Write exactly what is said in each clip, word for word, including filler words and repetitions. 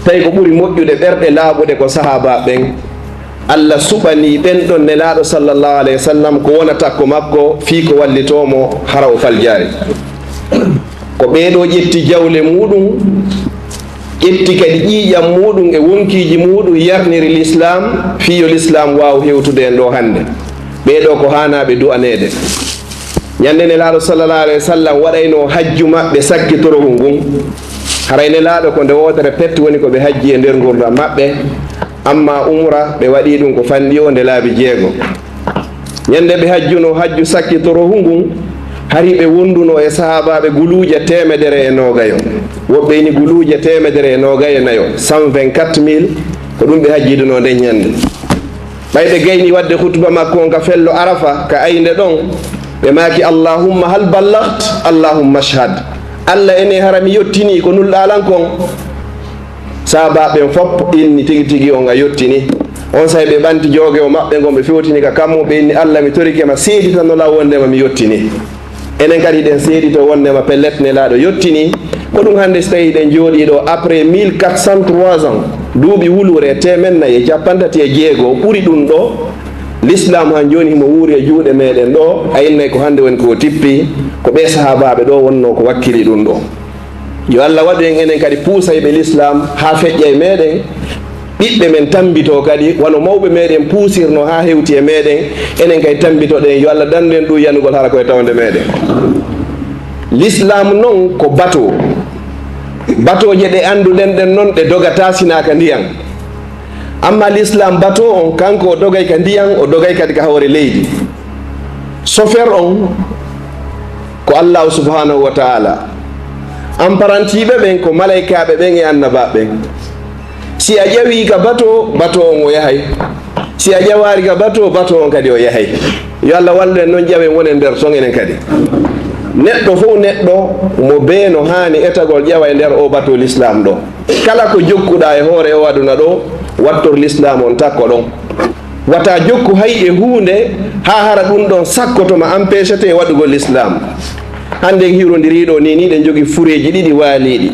Tawi ko ɓuri moƴƴude ɓerɗe laaɓuɗe ko sahaabaaɓe ɓen. Allah suɓanii ɓen ɗon Nelaaɗo sallallahu alayhi wa sallam ko wona takko makko fii ko wallitoo mo hara o faljaari. Ko ɓee ɗoo ƴetti jawle muuɗum, ƴetti kadi ƴiiƴam muuɗum e wonkiiji muuɗum yarniri Lislaam fii yo Lislaam waaw hewtude en ɗoo hannde. Ɓee ɗoo ko haanaaɓe du'aneede. Ñande Nelaaɗo sallallahu alayhi wa sallam waɗaynoo hajju maɓɓe sakkitorohu ngun, haray Nelaaɗo ko nde wootere pet woni ko ɓe hajji e nder ngurndan maɓɓe, amma umra ɓe waɗii ɗum ko fanɗi o nde laabi jeego. Ñande ɓe hajjunoo hajju sakkitorohu ngun, hari ɓe wondunoo e sahaabaaɓe guluuje teemedere e noogayo. Woɓɓe ini guluuje teemedere e noogayo e nayo, cent vingt-quatre mille, ko ɗum ɓe hajjidunoo nden ñande. Ɓay ɓe gayni waɗde khutba makko on ka fello Arafa, ka aynde ɗon, ɓe maaki, "Allahumma hal ballaght? Allahumma ashhad." Allah, ene hara mi yottinii ko nulɗaa lan kon? Sahaabaaɓe ɓen fof inni, "Tigi tigi on a yottini." On saa'i ɓe ɓanti joogewo maɓɓe ngon, ɓe fewtini ka kammu, ɓe inni, "Allah, mi torike ma, seeditano lan wondema mi yottini." Enen kadi hiɗen seedito wondema pellet Nelaaɗo yottinii. Ko ɗum hannde so tawii hiɗen jooɗii ɗoo après mille quatre cent trois ans, duuɓi wuluure e teemen nayi e cappanɗe tati e jeego, ɓuri ɗum ɗoo, Lislaam han jooni himo wuuri e juuɗe meɗen ɗoo, a innay ko hannde woni ko o tippi, ko ɓee sahaabaaɓe ɗoo wonnoo ko wakkili ɗum ɗoo. Yo Allah waɗu en enen kadi puusayɓe Lislaam haa feƴƴa e meɗen, ɓiɓɓe men tammbitoo kadi, wano mawɓe meɗen puusirnoo haa hewti e meɗen, enen kadi tammbitoɗen. Yo Allah dandu en ɗum yanugol hara ko e tawnde meɗen. Lislaam non ko bateau. Batooje ɗe annduɗen ɗen non, ɗe dogataa sinaa ka ndiyan. Amma Lislaam, bateau on, kanko o dogay ka ndiyan, o dogay kadi ka hoore leydi. Chauffeur on ko Allaahu subhaanahu wa ta'aala. Amparantiiɓe ɓen ko malaykaaɓe ɓen e annabaaɓe ɓen. Si a ƴawii ka bateau, bateau on o yahay. Si a ƴawaali ka bateau, bateau on kadi o yahay. Yo Allah wallu en non, ƴawen wonen nder ton enen kadi. Neɗɗo fow neɗɗo mo bee no haani etagol ƴawa e nder o bateau Lislaam ɗoo. Kala ko jokkuɗaa e hoore o aduna ɗoo, wattor Lislaam on takko ɗon. Wata jokku hay e huunde haa hara ɗum ɗon sakkoto ma, empêchete e waɗugol Lislaam. Hannde en hirondirii ɗoo nii, nii ɗen jogii fureeji ɗiɗi waaliiɗi.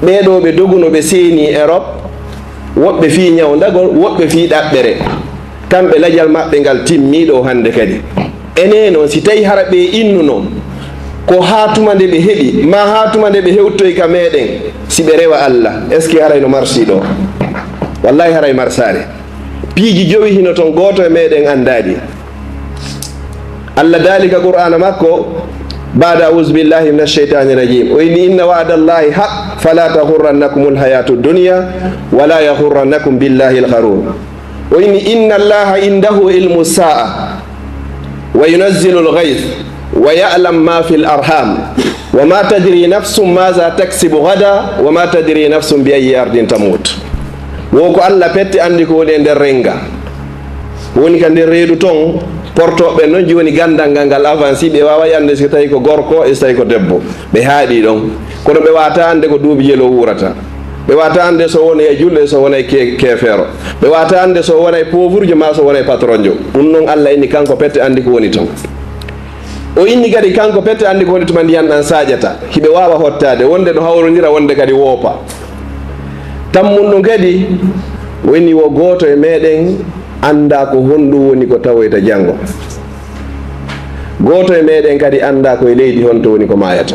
Ɓee ɗoo ɓe doguno ɓe seenii Erop, woɓɓe fii ñawndagol, woɓɓe fii ɗaɓɓere. Kamɓe lajal maɓɓe ngal timmii ɗoo hannde kadi. Enee non, si tawii hara ɓe innuno, ko haa tuma nde ɓe heɓi, maa haa tuma nde ɓe hewtoyi ka meɗen, si ɓe rewa Allah, est-ce que haray no marsii ɗoo? Wallahi haray marsaali. Piiji jowi hino ton, gooto e meɗen anndaa ɗi. Allah daali ka Qur'aana makko, baada auzu billahi minash shaytaani rajim, o inni, "Inna wa'dallahi haq, fala taghurrannakumul hayatu dunya, wala yaghurrannakum billahil gharur." O inni, "Inna Allaha indahu ilmu sa'a, wa yunazzilu al-ghayth, wa ya'lam ma fil arham, wa ma tadri nafsun maza taksibu ghada, wa ma tadri nafsun bi ayyi ardin tamut." Wo ko Allah pette anndi ko woni e nder renga. Woni ka nder reedu ton, portooɓe non jooni ganndal ngal ngal avansi, ɓe waaway annde si tawi ko gorko e si tawi ko debbo. Ɓe haaɗi ɗon. Kono ɓe waata annde ko duuɓi jelo wuurata. Ɓe waata annde so wonay e julɗo e so wonay ke-, keefeero. Ɓe waata annde so wonay poovurjo maa so wonay patronjo. Ɗum non Allah inni kanko pette anndi ko woni ton. O inni kadi kanko pette anndi ko woni tuma ndiyan ɗan saaƴata. Hiɓe waawa hottaade, wonde no hawrondira, wonde kadi woopa. Tammun ɗum kadi, o inni wo gooto e meɗen anndaa ko honɗum woni ko tawoyta janngo. Gooto e meɗen kadi anndaa ko e leydi honto woni ko maayata.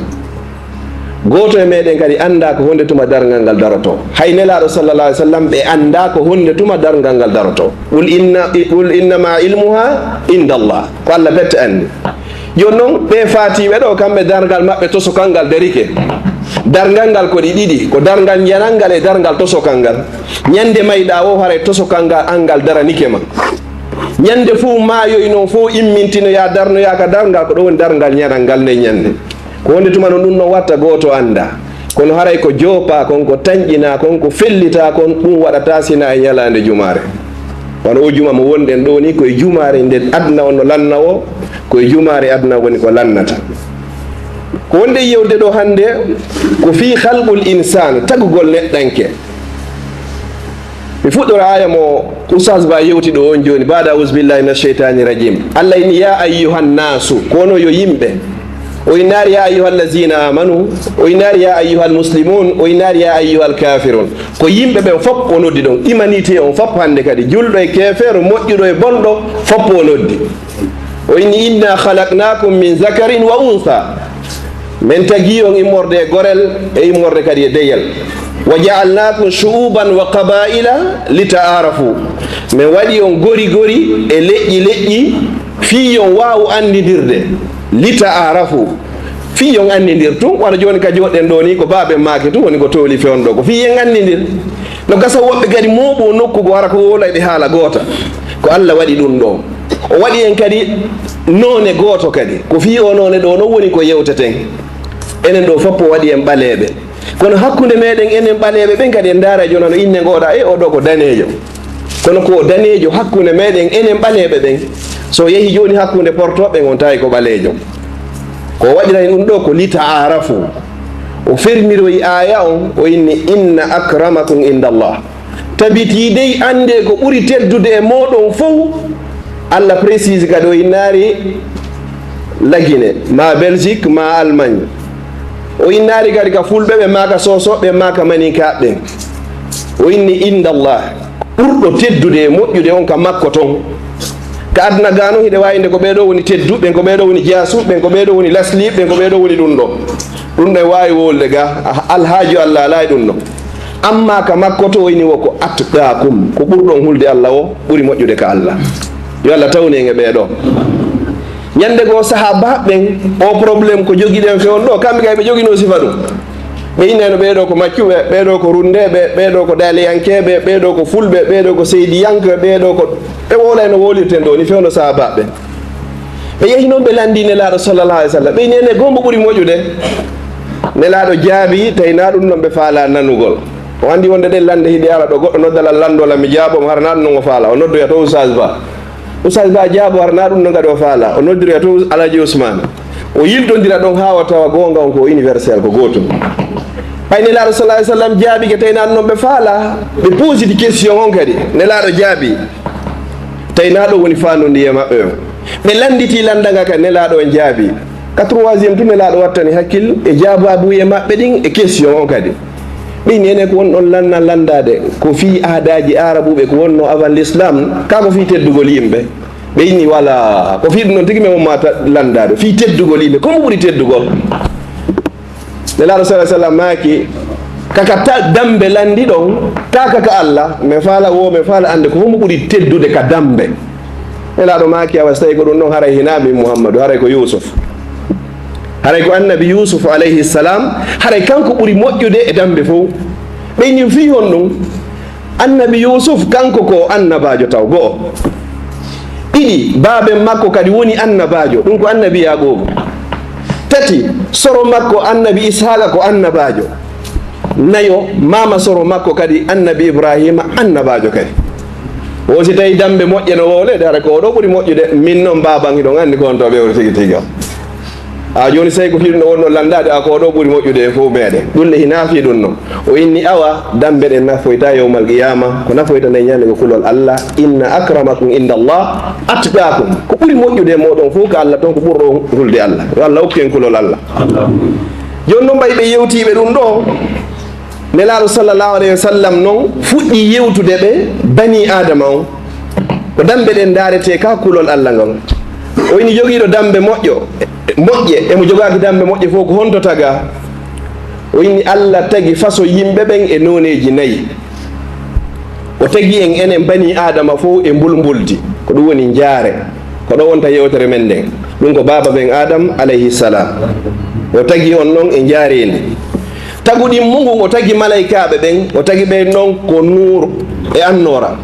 Gooto e meɗen kadi anndaa ko honde tuma darngal ngal darotoo. Hay Nelaaɗo sallallahu alaihi wasallam ɓe anndaa ko honde tuma darngal ngal darotoo. Qul inna, qul innama ilmuha inda Allah. Ko Allah pette anndi. Jooni non, ɓe faatiiɓe ɗoo, kamɓe darngal maɓɓe tosokal ngal darike. Darngal ngal ko ɗi ɗiɗi, ko darngal njanal ngal e darngal tosokal ngal. Ñande mayɗaa woo, haray tosokal ngal an ngal daranike ma. Ñande fow maayoy non, fow immintinoyaa, darnoyaa ka darngal, ko ɗon woni darngal njanal ngal nden ñande. Ko wonde tuma non ɗum non watta gooto anndaa. Kono haray ko joopaa kon, ko tanƴinaa kon, ko fellitaa kon, ɗum waɗataa sinaa e ñalaande jumaare. Wano o juma mo wonɗen ɗoo nii, ko e jumaare nde aduna on no lanna o, ko e jumaare aduna woni ko lannata. Ko wonde yewde ɗoo hannde, ko fii khalqul insaan, tagugol neɗɗanke. Mi fuɗɗora aaya mo Oustaz Ba yewti ɗoo on jooni, baada auzu billahi minash shaytaani rajim. Allah inni, "Ya ayyuhan naasu", kono yo yimɓe. O innaari, "Ya ayyuhal lazina amanu." O innaari, "Ya ayyuhal muslimun." O innaari, "Ya ayyuhal kafirun." Ko yimɓe ɓen fop o noddi ɗon. Humanité on fop hannde kadi, julɗo e keefeero, moƴƴuɗo e bonɗo, fop o noddi. O inni, "Inna khalaqnakum min zakarin wa unsa." Men tagi on immorde e gorel e immorde kadi e deyel. "Wa ja'alnakum shu'uban wa qaba'ila li ta'arafu." Men waɗi on gori gori e leƴƴi leƴƴi fii yo on waawu anndidirde. Li ta'arafu. Fii yo on anndidir tun, wano jooni ka jooɗɗen ɗoo nii, ko baaben maaki tun woni ko tooli fewndo ɗoo. Ko fii yo en anndidir. No gasa woɓɓe kadi mooɓoo nokku goo, hara ko wowlay ɓe haala goota. Ko Alla waɗi ɗun ɗoo. O waɗi en kadi noone gooto kadi. Ko fii oo noone ɗoo non woni ko yewteten. Enen ɗoo fop o waɗi en ɓaleeɓe. Kono hakkunde meɗen enen ɓaleeɓe ɓen kadi en ndaara jooni no inne ngooɗaa, e oo ɗoo ko daneejo. Kono ko daneejo hakkunde meɗen enen ɓaleeɓe ɓen. So o yehi jooni hakkunde portooɓe ɓen, on tawi ko ɓaleejo. Ko waɗiray ɗun ɗoo ko li ta'arafu. O fermiroyi aaya on, o inni, "Inna akramakum indallah." Tabitii dey, anndee ko ɓuri teddude e mooɗon fow. Alla précise kadi, o innaari Lagine, maa Belgique, maa Allemagne. O innaari kadi ka Fulɓe ɓen, maa ka Soosooɓe ɓen, maa ka Maninkaaɓe ɓen. O inni, "Indallah." Ɓurɗo teddude e moƴƴude on ka makko ton. Ka aduna gaa non, hiɗe waawi innde ko ɓee ɗoo woni tedduɓe ɓen, ko ɓee ɗoo woni jaasuuɓe ɓen, ko ɓee ɗoo woni lasliiɓe ɓen, ko ɓee ɗoo woni ɗun ɗoo. Ɗun ɗoo e waawi wowlude gaa, a-, alhaaju Alla alaa e ɗun ɗoo. Ammaa ka makko to, o inni wo ko atqaakum, ko ɓurɗo on hulde Alla o ɓuri moƴƴude ka Alla. Yo Alla tawnu en e ɓee ɗoo. Ñannde goo, sahaabaaɓe ɓen, oo problème ko jogiɗen fewndo ɗoo, kamɓe kay ɓe joginoo sifa ɗun. Ɓe innayno ɓee ɗoo ko maccuɓe, ɓee ɗoo ko runndeeɓe, ɓee ɗoo ko daaliyankeeɓe, ɓee ɗoo ko fulɓe, ɓee ɗoo ko seydiyanke, ɓee ɗoo ko, ɓe wowlayno wowlirten ɗoo nii fewndo sahaabaaɓe ɓen. Ɓe yehi non, ɓe lanndii Nelaaɗo sallallahu alayhi wa sallam. Ɓe inni, "Enen goo, hombo ɓuri moƴƴude?" Nelaaɗo jaabii, tawi hinaa ɗun non ɓe faalaa nanugol. O anndi wonde ɗen lannde hiɗe ara ɗoo, goɗɗo nodda lan, lanndoo lan, mi jaaboo mo, hara hinaa ɗun non o faalaa. O noddoya to Oustaz Ba. Oustaz Ba jaaboo, hara hinaa ɗun non kadi o faalaa. O noddiroya to Alhaji Ousmane. O yiltondira ɗon haa o tawa goonga on ko universel, ko gootun. Ɓay Nelaaɗo sallallahu alayhi wa sallam jaabike, tawi hinaa ɗun non ɓe faalaa. Ɓe positi question on kadi. Nelaaɗo jaabii. Tawi hinaa ɗoo woni faandude e maɓɓe on. Ɓe lannditii lannda ngaa kadi, Nelaaɗo on jaabii. Ka troisième tun, Nelaaɗo wattani hakkil e jaabaabuuji maɓɓe ɗin e question on kadi. Ɓe inni, "Enen ko wonɗon lanna lanndaade, ko fii aadaaji Aarabuuɓe ko wonnoo avant l'islam, kaa ko fii teddugol yimɓe?" Ɓe inni, "Wala, ko fii ɗun non tigi men ummaata lanndaade, fii teddugol yimɓe, ko mo ɓuri teddugol?" Nelaaɗo sallallahu alayhi wa sallam maaki, "Ka ka ta-, dammbe lanndiɗon, kaa ka ka Alla, men faala wo, men faala annde ko hombo ɓuri teddude ka dammbe." Nelaaɗo maaki, "Awa, so tawi ko ɗun ɗon, haray hinaa min Muhammadu, haray ko Yuusuf. Haray ko annabi Yuusuf alayhi salam, haray kanko ɓuri moƴƴude e dammbe fow." Ɓe inni, "Fii honɗun?" Annabi Yuusuf, kanko ko annabaajo taw, go'o. Ɗiɗi, baaben makko kadi woni annabaajo, ɗun ko annabi Yaaquubu. Tati, soro makko annabi Ishaaqa ko annabaajo. Nayo, maama soro makko kadi annabi Ibraahiima annabaajo kadi. Wo si tawi dammbe moƴƴe no wowleede, hara ko oo ɗoo ɓuri moƴƴude, min non baaban hiɗon anndi ko on to ɓe woni tigi tigi on. A jooni, sey ko fii ɗun ɗoo wonɗon lanndaade, a ko oo ɗoo ɓuri moƴƴude e fow meɗen. Ɗun le hinaa fii ɗun non. O inni, "Awa, dammbe ɗen nafoytaa yawmal qiyaama, ko nafoyta nden ñannde ko kulol Alla. Inna akramakum indallah atqaakum." Ko ɓuri moƴƴude e mooɗon fow ka Alla ton, ko ɓurɗo on hulde Alla. Yo Alla okku en kulol Alla. Jooni non, ɓay ɓe yewtii ɓe ɗun ɗoo, Nelaaɗo sallallahu alayhi wa sallam non fuɗɗii yewtude ɓe banii Aadama on. Ko dammbe ɗen ndaaretee ka kulol Alla ngal. O inni jogiiɗo dammbe moƴƴo, moƴƴe, e mo jogaaki dammbe moƴƴe fow, ko honto tagaa? O inni Alla tagi faso yimɓe ɓen e nooneeji nayi. O tagi en enen banii Aadama fow e mbulmbuldi, ko ɗun woni njaare. Ko ɗoo wonta yewtere men nden. Ɗun ko baaba men Aadam alayhi salam. O tagi on non e njaareendi. Tagu ɗimmu ngun, o tagi malaykaaɓe ɓen, o tagi ɓe non ko nuur e annoora.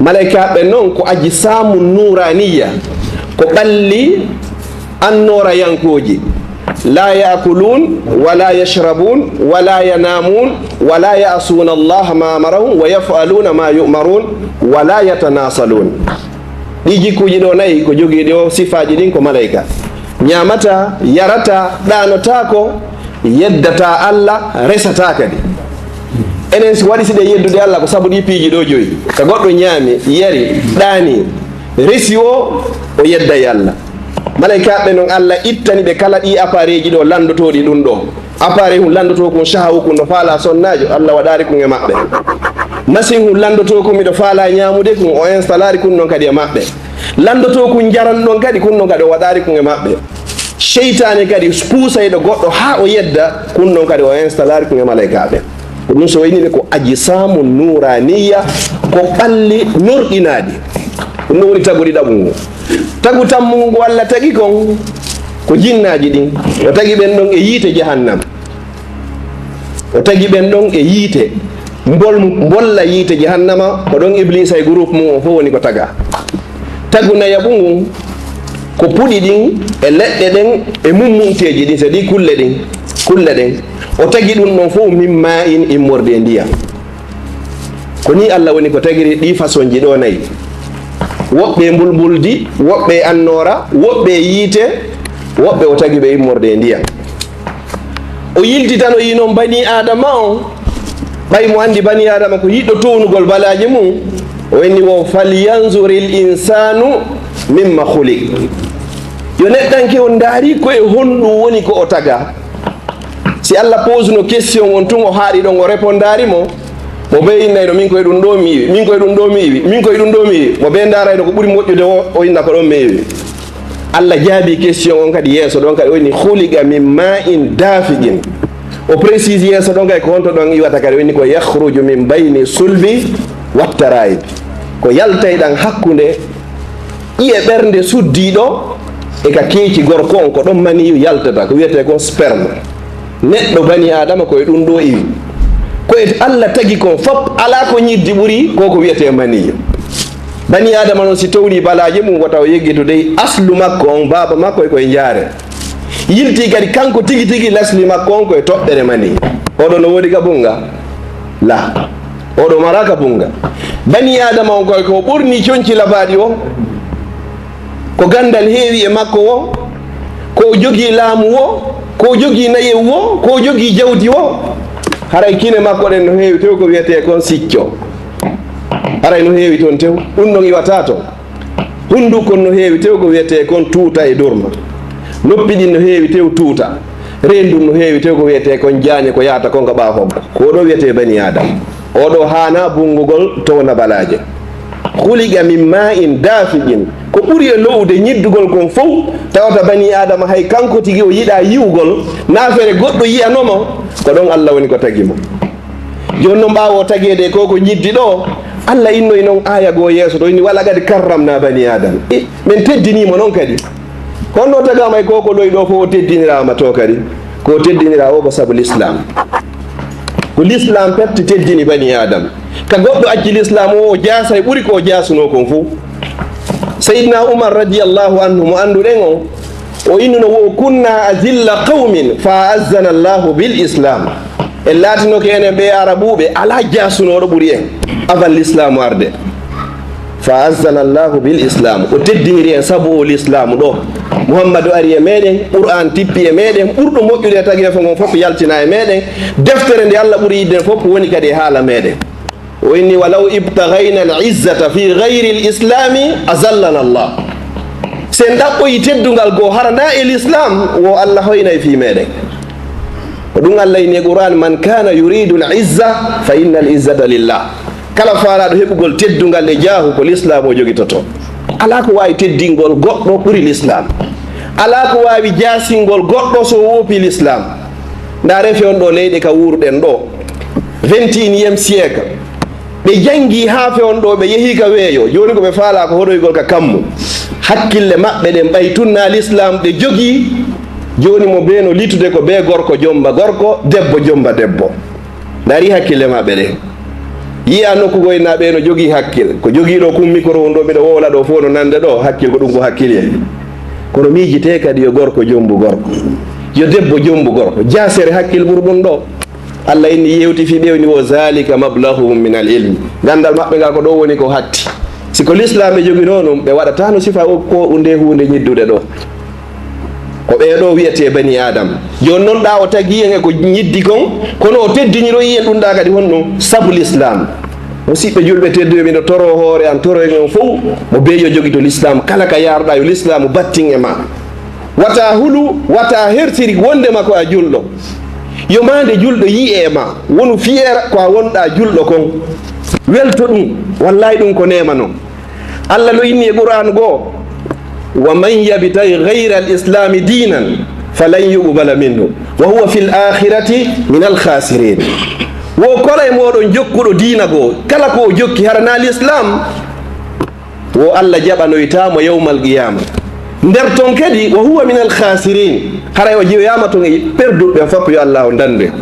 Malaykaaɓe ɓen non ko ajsaamu nuuraaniyya, ko ɓalli annoorayankooji. "La ya'kuluun, wa la yashrabun, wa la yanamun, wa la ya'suuna Allaha ma amarahum, wa yaf'aluuna ma yu'maruun, wa la yatanaasaluun." Ɗii jikkuuji ɗoo nayi ko jogiiɗi o sifaaji ɗin ko malayka. Ñaamataa, yarataa, ɗaanotaako, yeddataa Alla, resataa kadi. Enen si waɗi si ɗe yeddude Alla ko sabu ɗii piiji ɗoo joyi. Ka goɗɗo ñaami, yari, ɗaani, resi o, o yedday Alla. Malaykaaɓe noon, Allah ittani ɓe kala ɗii appareil ji ɗo lanndotooɗi ɗum ɗo. Appareil hun lanndotoo kun, shahawu kun no faalaa sonnaajo, Allah waɗaali kun e maɓɓe. Machine hun lanndotoo kun miɗo faalaa ñaamude kun, o installaali kun noon kadi e maɓɓe. Lanndotoo kun njaram ɗon kadi, kun noon kadi o waɗaali kun e maɓɓe. Seytaane kadi puusayɗo goɗɗo haa o yedda, kun noon kadi o installaali kun e malaykaaɓe. Ko ɗum so wayni ɓe ko ajsaamu nuuraaniyya, ko ɓalli norɗinaaɗi. Ɗum ɗo woni tagu ɗiɗaɓu ngu. Tagu tammungu ngu Allah tagi kon, ko jinnaaji ɗin. O tagi ɓen ɗon e yiite jahannam. O tagi ɓen ɗon e yiite. Mbol-, mbolla yiite jahannama, ko ɗon Ibliisa e groupe mum on fof woni ko taga. Tagu nayaɓu ngun, ko puɗi ɗin e leɗɗe ɗen e mummunteeji ɗin, c'est-à-dire kulle ɗin, kulle ɗen. O tagi ɗum ɗon fof min maa'in, immorde e ndiyam. Ko nii Allah woni ko tagiri ɗii façon ji ɗo nayi. Woɓɓe e mbulmbuldi, woɓɓe e annoora, woɓɓe e yiite, woɓɓe o tagi ɓe immorde e ndiyam. O yiltitanoyi noon banii Aadama on, ɓay mo anndi banii Aadama ko yiɗɗo townugol balaaje mum, o inni wo, "Falyanzuril insaanu mimma khuliq." Yo neɗɗanke on ndaari ko e honɗum woni ko o taga. Si Allah posuno question on tun, o haaɗi ɗon, o repondaali mo, mo bee innayno, "Min ko e ɗum ɗo mi iwi, min ko e ɗum ɗo mi iwi, min ko e ɗum ɗo mi iwi." Mo bee ndaarayno ko ɓuri moƴƴude o, o inna, "Ko ɗon mi iwi." Allah jaabi question on kadi yeeso ɗon kadi, o inni, "Khuliqa min maa'in daafiqin." O précise yeeso ɗon kadi ko honto ɗon iwata kadi, o inni, "Ko yakhruju min bayni sulbi wattaraib." Ko yaltay ɗan hakkunde ƴi'e ɓernde suddiiɗo e ka keeci gorko on, ko ɗon maniyu yaltata, ko wiyetee kon sperme. Neɗɗo banii Aadama ko e ɗum ɗo iwi. Ko e Allah tagi kon fop, alaa ko ñiddi ɓuri ko ko wiyetee maniyu. Banii Aadama noon, si towni balaaje mum, wota o yeggitu dey aslu makko on, baaba makko e koye njaare. Yilti kadi kanko tigi tigi, lasli makko on ko e toɓɓere maniyu. Oɗo no woodi ka bunga? La. Oɗo maraa ka bunga. Banii Aadama on koye ko ɓurni conci labaaɗi o. Ko ganndal heewi e makko wo, ko o jogii laamu wo, ko o jogii nayewu wo, ko o jogii jawdi wo. Haray kine makko ɗen no heewi tew ko wiyetee kon sicco. Haray no heewi ton tew. Ɗum ɗon iwataa ton. Hunndukon no heewi tew ko wiyetee kon tuuta e durma. Noppi ɗin no heewi tew tuuta. Reendu no heewi tew ko wiyetee kon jaañe ko yahata kon ka ɓaawo hoggo. Ko ɗo wiyetee banii Aadama. Oɗo haanaa bunngugol towna balaaje. Khuliqa min maa'in daafiqin. Ko ɓuri e lo'ude ñiddugol kon fow, tawata banii Aadama hay kanko tigi o yiɗaa yi'ugol, naa feere goɗɗo yi'anoo mo, ko ɗon Allah woni ko tagi mo. Jooni non, ɓaawo o tageede ko, ko ñiddi ɗo, Allah innoyi non aaya goo yeeso to, inni, "Wa laqad karramnaa banii Aadama." E, men teddinii mo non kadi. Honno tagaama e ko, ko ɗoy ɗo fof o teddiniraama to kadi? Ko o teddiniraa o ko sabu Lislaam. Ko Lislaam pepti teddini banii Aadama. Ka goɗɗo acci Lislaam o, o jaasay ɓuri ko o jaasunoo kon fof. Seydina Umar radiyallahu anhu mo annduɗen on, o innuno wo, "Kunna azilla qawmin fa azzana Allahu bil Islam." En laatinoke enen ɓe Arabuuɓe, alaa jaasunooɗo ɓuri en avant Lislaamu arde. Fa azzana Allahu bil Islam. O teddiniri en sabu o Lislaamu ɗo. Muhammadu ari e meɗen, Qur'an tippi e meɗen, ɓurɗo moƴƴude e tageefo ngon fof yaltina e meɗen. Deftere nde Allah ɓuri yiɗde fof woni kadi e haala meɗen. O inni, "Walaw ibtaghayna al izzata fi ghayri al islami azallana Allah." Si en ɗaɓɓoyi teddungal goo hara na e Lislaam, wo Allah hoynay fii meɗen. Ko ɗum Allah inni e Qur'an, "Man kana yuridu al izza fa inna al izzata lillah." Kala faalaaɗo heɓugol teddungal e jaahu, ko Lislaam o jogitoto. Alaa ko waawi teddingol goɗɗo ɓuri Lislaam. Alaa ko waawi jaasingol goɗɗo so woopi Lislaam. Ndaaree fewndo leyɗe ka wuurɗen ɗo, vingt et unième siècle. Ɓe janngi haa fewndo, ɓe yehi ka weeyo. Jooni ko ɓe faalaa ko hoɗoygol ka kammu. Hakkille maɓɓe ɗen ɓay tun na Lislaam ɗe jogii. Jooni mo bee no litude ko bee gorko jomba gorko, debbo jomba debbo. Ndaari hakkille maɓɓe ɗen. Yi'a nokku goo inna ɓe no jogii hakkil. Ko jogii ɗo kum mikro on ɗo miɗo wowla ɗo fof no nande ɗo. Hakkil ko ɗum ko hakkil en. Kono miijitee kadi yo gorko jombu gorko. Yo debbo jombu gorko. Jaasere hakkil ɓuri ɗum ɗo. Allah inni yewti fii ɓe woni wo zalika mablaghum min al ilm. Ganndal maɓɓe ngal ko ɗo woni ko hatti. Si ko Lislaam ɓe joginoo ɗum, ɓe waɗataa no sifa o ko nde huunde ñiddude ɗo. Ko ɓee ɗo wiyetee banii Aadama. Jooni non ɗa o tagi en e ko ñiddi kon, kono o teddiniroyi en ɗum ɗa kadi honɗum? Sabu Lislaam. Musiɓɓe julɓe tedduɓe, miɗo toro hoore an, toro en on fow, mo bee yo jogito Lislaam. Kala ka yaarɗa yo Lislaamu battin e ma. Wata hulu, wata hersiri wondema ko a julɗo. Yo maande julɗo yi'e e ma, wonu fier ko a wonɗa julɗo kon. Welto ɗum, wallahi ɗum ko neema non. Allah no inni e Qur'an goo, "Wa man yabtaghi ghayra al-islami dinan falan yuqbala minhu wa huwa fil akhirati min al-khasirin." Wo kala e mooɗon jokkuɗo diina goo, kala ko o jokki hara na l'islam, wo Allah jaɓanoytaa mo yawmal qiyama. Nder ton kadi, wa huwa min al-khasirin. Haray o jeyoyaama ton e perduɓe ɓen fof, yo Allah o dandu en.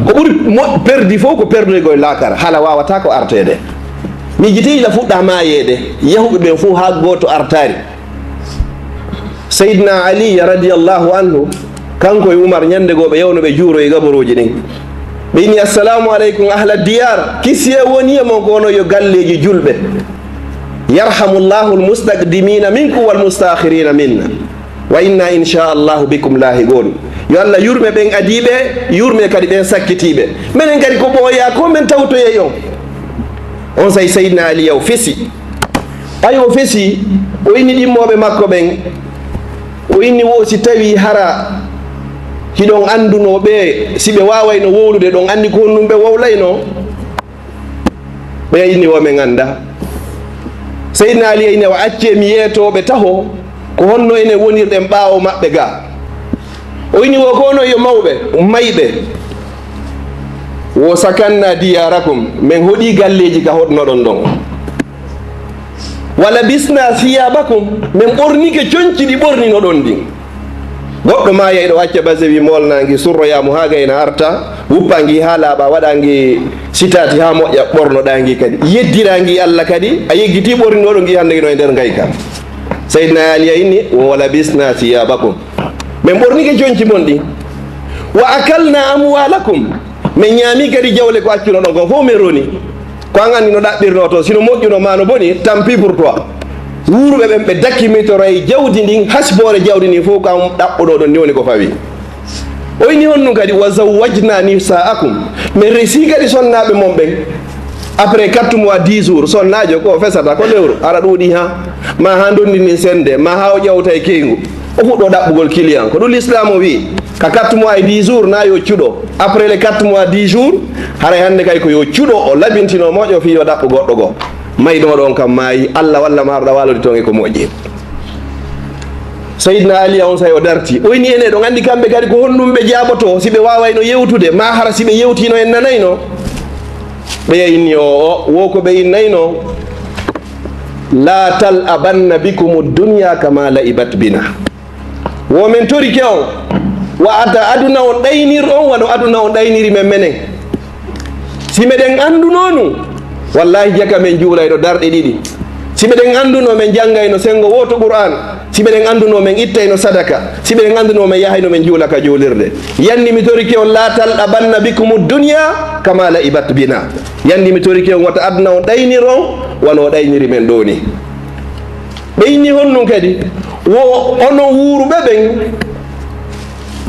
Ko ɓuri mo-, perdi fof ko perdoygol laakara, hala waawata ko arteede. Miijitee ila fuɗɗa maayeede, yahuɓe ɓen fof haa gooto artaari. Seydina Ali radiyallahu anhu, kanko e Umar, ñande goo ɓe yawno ɓe juuro e gaborooji ɗin. Ɓe inni, "Assalamu aleykum ahla diyar, kisiyee woni e mon ko onon yo galleeji julɓe. Yarhamullahu almustaqdimina minkum wal mustakhirina minna. Wa inna inchallahu bikum lahiqun." Yo Allah yurme ɓen adiiɓe, yurme kadi ɓen sakkitiiɓe. Menen kadi ko ɓooyaa ko men tawtoyey on. On say Seydina Ali yaw fesi. Ɓay o fesi, o inni ɗimmooɓe makko ɓen, o inni wo si tawii hara hiɗon anndunoo ɓe, si ɓe waawayno wowlude, ɗon anndi ko honɗum ɓe wowlaynoo? Ɓe inni wo men annda. Seydina Ali inni, "Wa accee mi yeetoo ɓe taho, ko honno enen wonirɗen ɓaawo maɓɓe ga?" O inni, "Wo ko onon yo mawɓe, mayɓe. Wo sakanna diyarakum, men hoɗii galleeji ka hoɗnoɗon ɗon. Wa labisna siyabakum, men ɓornike conci ɗi ɓorninoɗon ɗin." Goɗɗo maayay ɗo acca base wi moolnaangi, surroyaa mo haa gayna arta, wuppangi haa laaɓa, waɗangi sitaati haa moƴƴa, ɓornoɗangi kadi. Yeddiraangi Allah kadi, a yeggitii ɓorninoɗon ngi hannde no e nder ngayka. Seydina Ali a inni, "Wa labisna siyabakum." Men ɓornike conci mon ɗin. "Wa akalna amwalakum." Men ñaami kadi jawle ko accunoɗon kon fof men roni. Ko an anndi no ɗaɓɓirnoo toon, sino moƴƴuno ma no boni, tant pis pour toi. Wuuruɓe ɓen ɓe dakki mitoro e jawdi ndin, hasboore jawdi ndin fof ko an ɗaɓɓuɗo ɗon, ni woni ko fawi. O inni honɗum kadi, "Wa zawwajna nisaakum." Men resi kadi sonnaaɓe mon ɓen. Après quatre mois, dix jours, sonnaajo ko o fesata ko lewru, ara ɗuuɗi ha, ma ha ndondi ndin sende, ma ha o ƴawta e keyngu. O fuɗɗo ɗaɓɓugol client. Ko ɗum l'islam o wi, ka quatre mois e dix jours na yo cuɗo. Après les quatre mois, dix jours, haray hannde kay ko yo cuɗo, o labintino moƴƴo fii yo ɗaɓɓu goɗɗo goo. Mayɗo on kam maayi, Allah walla ma haɗa waalodi toon e ko moƴƴi. Seydina Ali on say o darti. O inni en, eɗon anndi kamɓe kadi ko honɗum ɓe jaaboto, si ɓe waawayno yewtude, ma hara si ɓe yewtino en nanayno. Ɓeya inni o, o, wo ko ɓe innayno, "La tal'abanna bikumu dunya kama la'ibat bina." Wo men torike on, wata aduna on ɗaynir on, wano aduna on ɗayniri men menen. Si meɗen anndunoo nun, wallahi jaka men juulayno darɗe ɗiɗi. Si meɗen anndunoo men janngayno senngo wooto Qur'aan, si meɗen anndunoo men ittayno sadaka, si meɗen anndunoo men yahayno men juula ka juulirde. Yanni mi torike on, "La tal'abanna bikumu dunya kama la'ibat bina." Yanni mi torike on, wata aduna on ɗaynir on, wano ɗayniri men ɗoo ni. Ɓe inni honɗum kadi, wo onon wuuruɓe ɓen,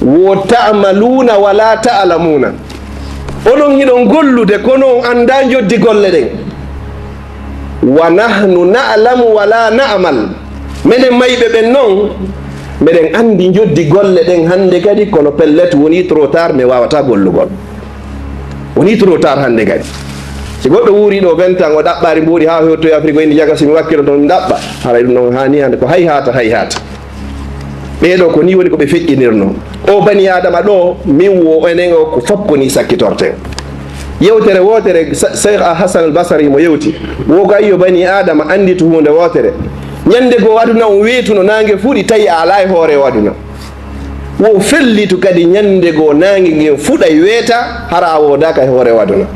wo ta'maluuna wa la ta'lamuuna. Onon hiɗon gollude, kono on anndaa njoddi golle ɗen. Wa nahnu na'lamu wa la na'mal. Menen mayɓe ɓen non, meɗen anndi njoddi golle ɗen hannde kadi, kono pellet wonii trop tard, mi waawataa gollugol. Wonii trop tard hannde kadi. Si goɗɗo wuuri ɗo vingt ans, o ɗaɓɓaari mbuuɗi haa o hewtoyi Afrik, o inni jaka si mi wakkilo toon mi ɗaɓɓa. Haray ɗum ɗon haani hannde ko hay haata, hay haata. Ɓee ɗoo ko nii woni ko ɓe feƴƴinirnoo. O bani Aadama ɗoo, min wo enen o ko fop ko nii sakkitorten. Yewtere wootere, Sa-, Cheikh Al Hassan Al Basri mo yewti. Wo ko ayyo bani Aadama annditu huunde wootere. Ñannde goo aduna on weetuno, naange fuɗi, tawi a alaa e hoore o aduna. Wo fellitu kadi ñannde goo naange ngen fuɗay weeta, hara a woodaaka e hoore o aduna.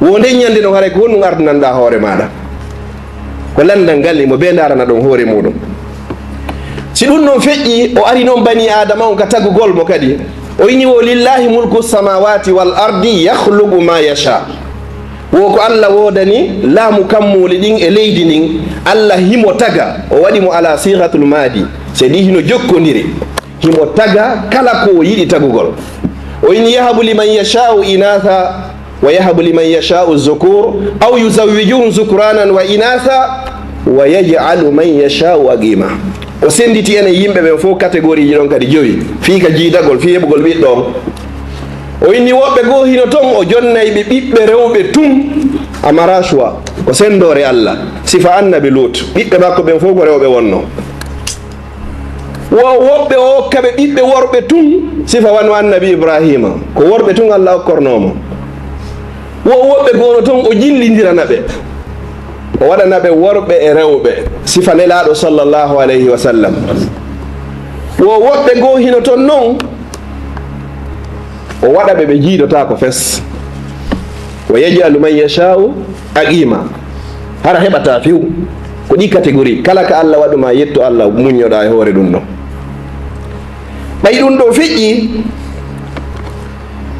Wo nden ñannde non haray ko honɗum ardinanɗaa hoore maaɗa? Ko lanndal ngal imo bee ndaarana ɗon hoore muuɗum. Si ɗum non feƴƴi, o ari non bani Aadama on ka tagugol mo kadi. O inni wo, "Lillahi mulku samawati wal ardi yakhluqu ma yasha." Wo ko Allah woodani laamu kammuuli ɗin e leydi ndin. Allah himo taga, o waɗi mo ala sighatul madi. C'est-à-dire hino jokkondiri. Himo taga kala ko o yiɗi tagugol. O inni, "Yahabu liman yasha'u inatha, wa yahabu liman yasha'u zukur, aw yuzawwijuhum zukranan wa inatha, wa yaj'alu man yasha'u aqima." O sennditi enen yimɓe ɓen fof catégorie ji ɗon kadi jowi, fii ka jiidagol, fii heɓugol ɓiɗɗo on. O inni woɓɓe goo hino ton, o jonnay ɓe ɓiɓɓe rewɓe tun, amara choix, ko senndoore Alla. Sifa annabi Luut, ɓiɓɓe makko ɓen fof ko rewɓe wonno. Wo woɓɓe o okka ɓe ɓiɓɓe worɓe tun, sifa wano annabi Ibraahiima, ko worɓe tun Alla okkornoo mo. Wo woɓɓe goo no ton, o jillindirana ɓe. O waɗana ɓe worɓe e rewɓe, sifa Nelaaɗo sallallahu alayhi wa sallam. Wo woɓɓe goo hino ton non, o waɗa ɓe ɓe jiidotaako fes. Wa yaj'alu man yasha'u aqima. Hara heɓataa few. Ko ɗi catégorie. Kala ka Alla waɗu ma, yettu Alla, muññoɗaa e hoore ɗun ɗon. Ɓay ɗun ɗoo feƴƴi,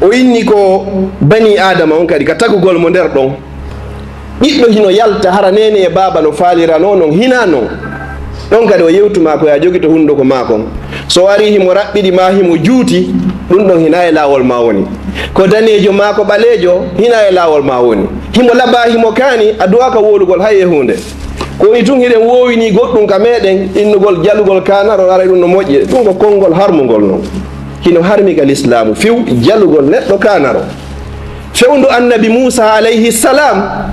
o inni ko banii Aadama on kadi, ka tagugol mo nder ɗon. Ɓiɗɗo hino yalta, hara neene e baaba no faaliranoo non, hinaa non. Ɗon kadi o yewtu maa ko yaa jogito hunduko maa kon. So arii himo raɓɓiɗi maa himo juuti, ɗun ɗon hinaa e laawol maa woni. Ko daneejo maa ko ɓaleejo, hinaa e laawol maa woni. Himo labaa, himo kaani, a duwaaka wowlugol hay e huunde. Ko woni tun hiɗen woowinii goɗɗun ka meɗen, innugol jalugol kaanaro, aray ɗun no moƴƴi. Ɗun ko konngol harmungol non. Hino harmi ka lislaamu few, jalugol neɗɗo kaanaro. Fewndo annabi Muusa alayhi salam,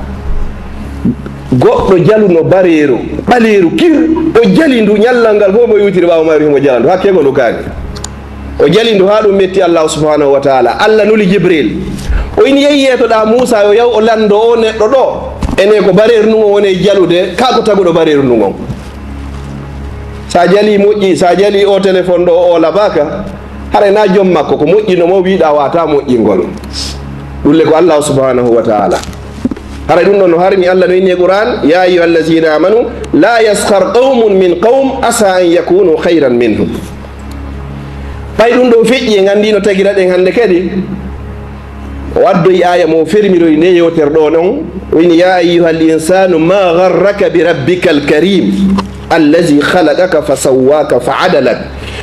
goɗɗo jaluno bareeru, ɓaleeru kir, o jali ndu ñallal ngal fof, mo iwtiri ɓaawo mayru himo jala ndu, hakkee ko ndu kaani. O jali ndu haa ɗun metti Allaahu subhaanahu wa taala. Alla nuli Jibril. O inni, "Yehi yeetoɗaa Muusa, yo yahu o lanndo oo neɗɗo ɗoo. Enee ko bareeru ndun o woni e jalude, kaa ko taguɗo bareeru ndun on?" Sa jali moƴƴi, sa jali o téléphone ɗoo, o labaaka, haray na jom makko, ko moƴƴino mo wiɗa wata moƴƴingol. Ɗun le ko Allaahu subhaanahu wa taala. Haray ɗun ɗon no harmi, Alla no inni e Qur'an, "Ya ayyuhallazina amanu, la yaskhar qawmun min qawm, asa an yakunu khayran minhum." Ɓay ɗun ɗoo feƴƴi, en anndi no tagira ɗen hannde kadi. O addoyi aaya mo o fermiroyi nde yewtere ɗoo non. O inni, "Ya ayyuhal insanu ma gharraka bi rabbikal karim, allazi khalaqaka fa sawwaka fa adalak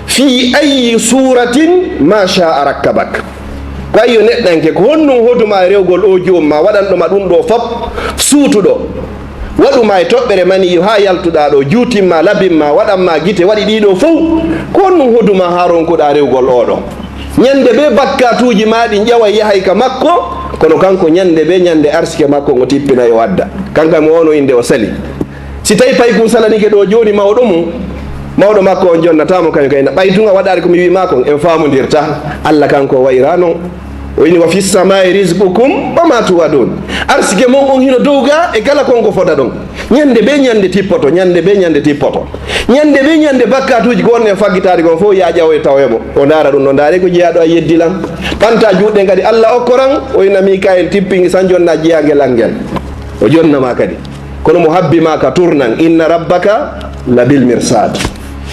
fi ayyi suratin ma sha'a rakkabak." Ko ayyo neɗɗanke, ko honɗun hoduma e rewgol oo joomum ma waɗanɗo ma ɗun ɗoo fop, suutuɗo, waɗu ma e toɓɓere maniyu haa yaltuɗaa ɗoo, juutin ma, labin ma, waɗan ma gite, waɗi ɗii ɗoo fow. Ko honɗun hoduma haa ronkuɗaa rewgol oo ɗoo? Ñande bee bakkaatuuji maa ɗin ƴaway yahay ka makko, kono kanko ñande bee ñande arsike makko ngo tippinay o adda. Kanko e mo ono innde o sali. Si tawi paykun salanike ɗoo jooni mawɗo mum, mawɗo makko on jonnataa mo kañum kayna. Ɓay tun a waɗaali ko mi wi'i maa kon, en faamondirtaa. Alla kanko o wa'iraa non. O inni, "Wa fis samaa'i rizqukum wa ma tu'adun." Arsike mon on hino dow gaa e kala kon ko fodaɗon. Ñande bee ñande tippoto, ñande bee ñande tippoto. Ñande bee ñande bakkaatuuji ko onnen faggitaade kon fow yaa ƴawoye tawoye mo. O ndaara ɗun, no ndaare ko jeyaaɗo a yeddi lan. Ɓanta juuɗe kadi Alla okkoran, o inna Mikaayil tippingi san jonna jeyaangel an ngel. O jonna ma kadi. Kono mo habbi ma ka tournant, inna rabbaka labil mirsad.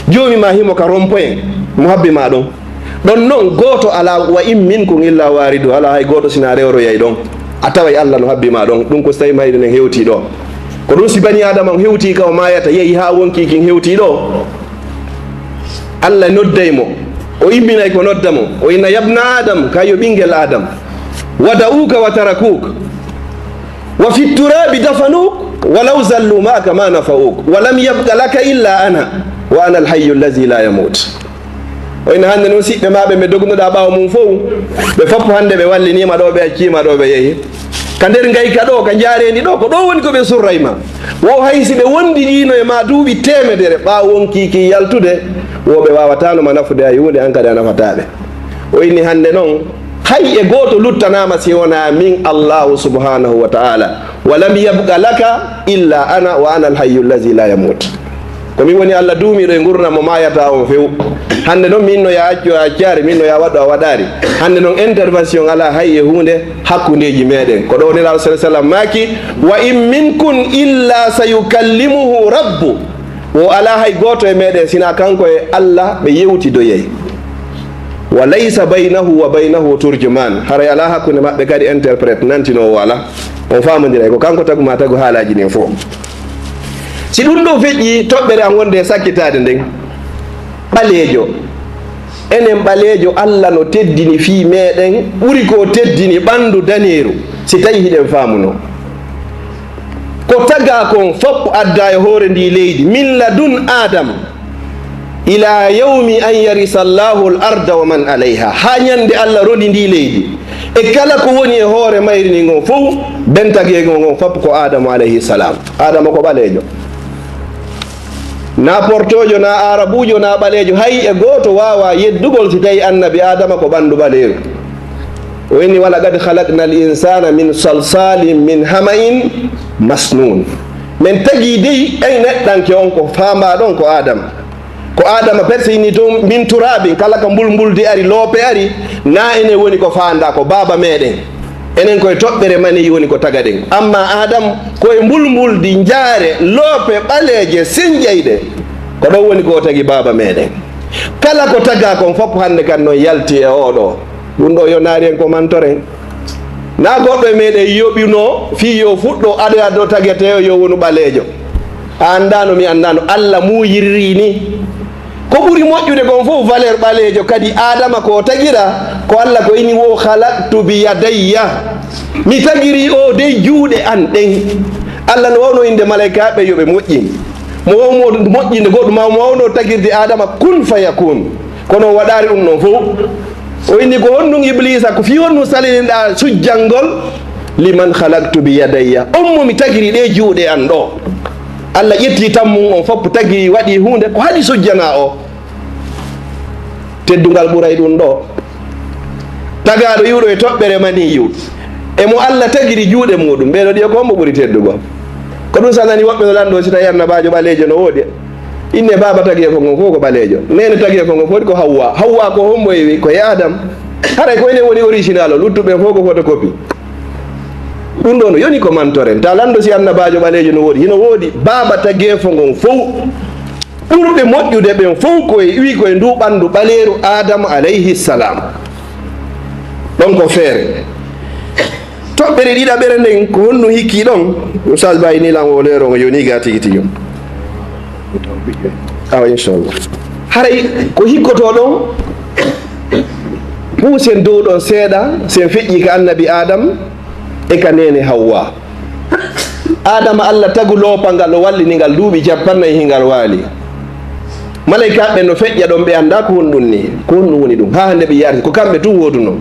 Joomi ma himo ka rond-point, mo habbi ma ɗon. Ɗon non gooto alaa, "Wa in minkum illa waridu," alaa hay gooto sinaa rewroyay ɗon. A taway Alla no habbi ma ɗon. Ɗun ko si tawi mayde nden hewtii ɗoo. Ko ɗun si banii Aadama on hewtii ka o maayata, yehi haa wonkii kin hewtii ɗoo. Alla nodday mo. O imminay ko nodda mo. O inna, "Yabna Adam," ka yo ɓingel Adam. "Wada'uka wa tarakuk. Wa fi turabi dafanuk, wa law zallu ma'aka ma nafa'uk. Wa lam yabqa laka illa ana, wa ana alhayyu allazi la yamut." O inna hannde non siɓɓe maa ɓe ɓe dognuɗaa ɓaawo mum fow, ɓe fof hannde ɓe walliniima ɗoo, ɓe acciima ɗoo, ɓe yehi. Ka nder ngayka ɗoo, ka njaareendi ɗoo, ko ɗoo woni ko ɓe surray ma. Wo hay si ɓe wondidiino e maa duuɓi teemedere, ɓaawo wonkii kin yaltude, wo ɓe waawataano ma nafude hay huunde, an kadi a nafataa ɓe. O inni hannde non, hay e gooto luttanaama si wonaa min Allaahu subhaanahu wa ta'ala. "Wa lam yabqa laka illa ana wa ana alhayyu allazi la yamut." Ko min woni Alla duumiiɗo e ngurndan mo maayataa on few. Hannde non min no yaa accu a accaari, min no yaa waɗu a waɗaari. Hannde non intervention alaa hay e huunde hakkundeeji meɗen. Ko ɗoo Nelaaɗo sallallahu alaihi wasallam maaki, "Wa in minkum illa sayukallimuhu rabbu." Wo alaa hay gooto e meɗen sinaa kanko e Alla ɓe yewtidoyay. "Wa laysa baynahu wa baynahu turjuman." Haray alaa hakkunde maɓɓe kadi interprète, nantinoowo alaa. On faamondiray, ko kanko tagu maa tagu haalaaji ɗin fof. Si ɗun ɗoo feƴƴi, toɓɓere an wonde e sakkitaade nden, ɓaleejo. Enen ɓaleejo, Alla no teddini fii meɗen, ɓuri ko o teddini ɓandu daneeru, si tawi hiɗen faamunoo. Ko tagaa kon fof addaa e hoore ndii leydi, min ladun Aadam. ila yawmi an yarisa Allahu al-arda wa man alayha, haa ñande Allah rondi ndi leydi. E kala ko woni e hoore mayri ndi ngon fof, ben tageego ngon fop ko Aadama alayhi salam. Aadama ko ɓaleejo. Na portoojo, na aarabuujo, na ɓaleejo, hay e gooto waawaa yeddugol si tawi annabi Aadama ko ɓanndu ɓaleeru. O inni, "Wa laqad khalaqna al-insana min salsalin min hama'in masnun." Men tagi dey en neɗɗanke on ko faambaa ɗon ko Aadama. Ko Aadama pet si inni tun min turabin, kala ka mbulmbuldi ari, loope ari, na enen woni ko faandaa, ko baaba meɗen. Enen koye toɓɓere maniyi woni ko tagaɗen. Amma Aadama ko e mbulmbuldi, njaare, loope, ɓaleeje, senjayɗe. Ko ɗon woni ko o tagi baaba meɗen. Kala ko tagaa kon fop hannde kan non yalti e oo ɗoo. Ɗun ɗoo yo naari en ko mantoren. Na goɗɗo e meɗen yoɓuno fii yo fuɗɗo ado addo tagetee o yo wonu ɓaleejo. A anndaano, mi anndaano, Allah muuyirri ni. Ko ɓuri moƴƴude kon fof, valeur ɓaleejo kadi, Aadama ko o tagira, ko Allah ko inni, "Wo khalaqtu bi yadayya." Mi tagiri o dey juuɗe an ɗen. Allah no wawno innde malaykaaɓe yo ɓe moƴƴin. Mo wawno moƴƴinde goɗɗum, ma mo wawno tagirde Aadama, "Kun fayakun." Kono o waɗaali ɗum ɗon fof. O inni, "Ko honɗum Ibliisa, ko fii honɗum saliniɗaa sujjangol?" "Liman khalaqtu bi yadayya." On mo mi tagiri ɗe juuɗe an ɗo. Allah ƴetti tammum on fof, tagiri, waɗi huunde ko haɗi sujjanaa o. Teddungal ɓuray ɗum ɗo. Tagaaɗo iwɗo e toɓɓere maniyu, e mo Allah tagiri juuɗe muɗum, ɓeeɗo ɗiyo ko hombo ɓuri teddugol? Ko ɗum sa nani woɓɓe no lanndoo, si tawi annabaajo ɓaleejo no woodi, inne baaba tageefo ngon fof ko ɓaleejo, neene tageefo ngon fof ko Hawwa. Hawwa ko hombo iwi? Ko e Adam. Haray ko enen woni original o, luttuɓe fof ko photocopie. Ɗum ɗo no yoni ko mantoren. Ta lanndo si annabaajo ɓaleejo no woodi. Hino woodi baaba tageefo ngon fof. Ɓurɓe moƴƴude ɓen fof ko e, iwi ko e ndu ɓanndu ɓaleeru Aadama alayhi salam. Ɗon ko feere. Toɓɓere ɗiɗaɓere nden, ko honɗum hikki ɗon? Ustaz Baay ni lan o leero ngo yoni ga tigi tigi. Awa, inchallah. Haray ko hikkotoo ɗon, puusen dow ɗon seeɗa, sen feƴƴi ka annabi Adam e ka neene Hawwa. Aadama, Allah tagu loopal ngal, o wallini ngal duuɓi cappannayi, hingal waali. Malaykaaɓe ɓen no feƴƴa ɗon, ɓe anndaa ko honɗum ni, ko honɗum woni ɗum. Haa hannde ɓe yaarti, ko kamɓe tun woodunoo.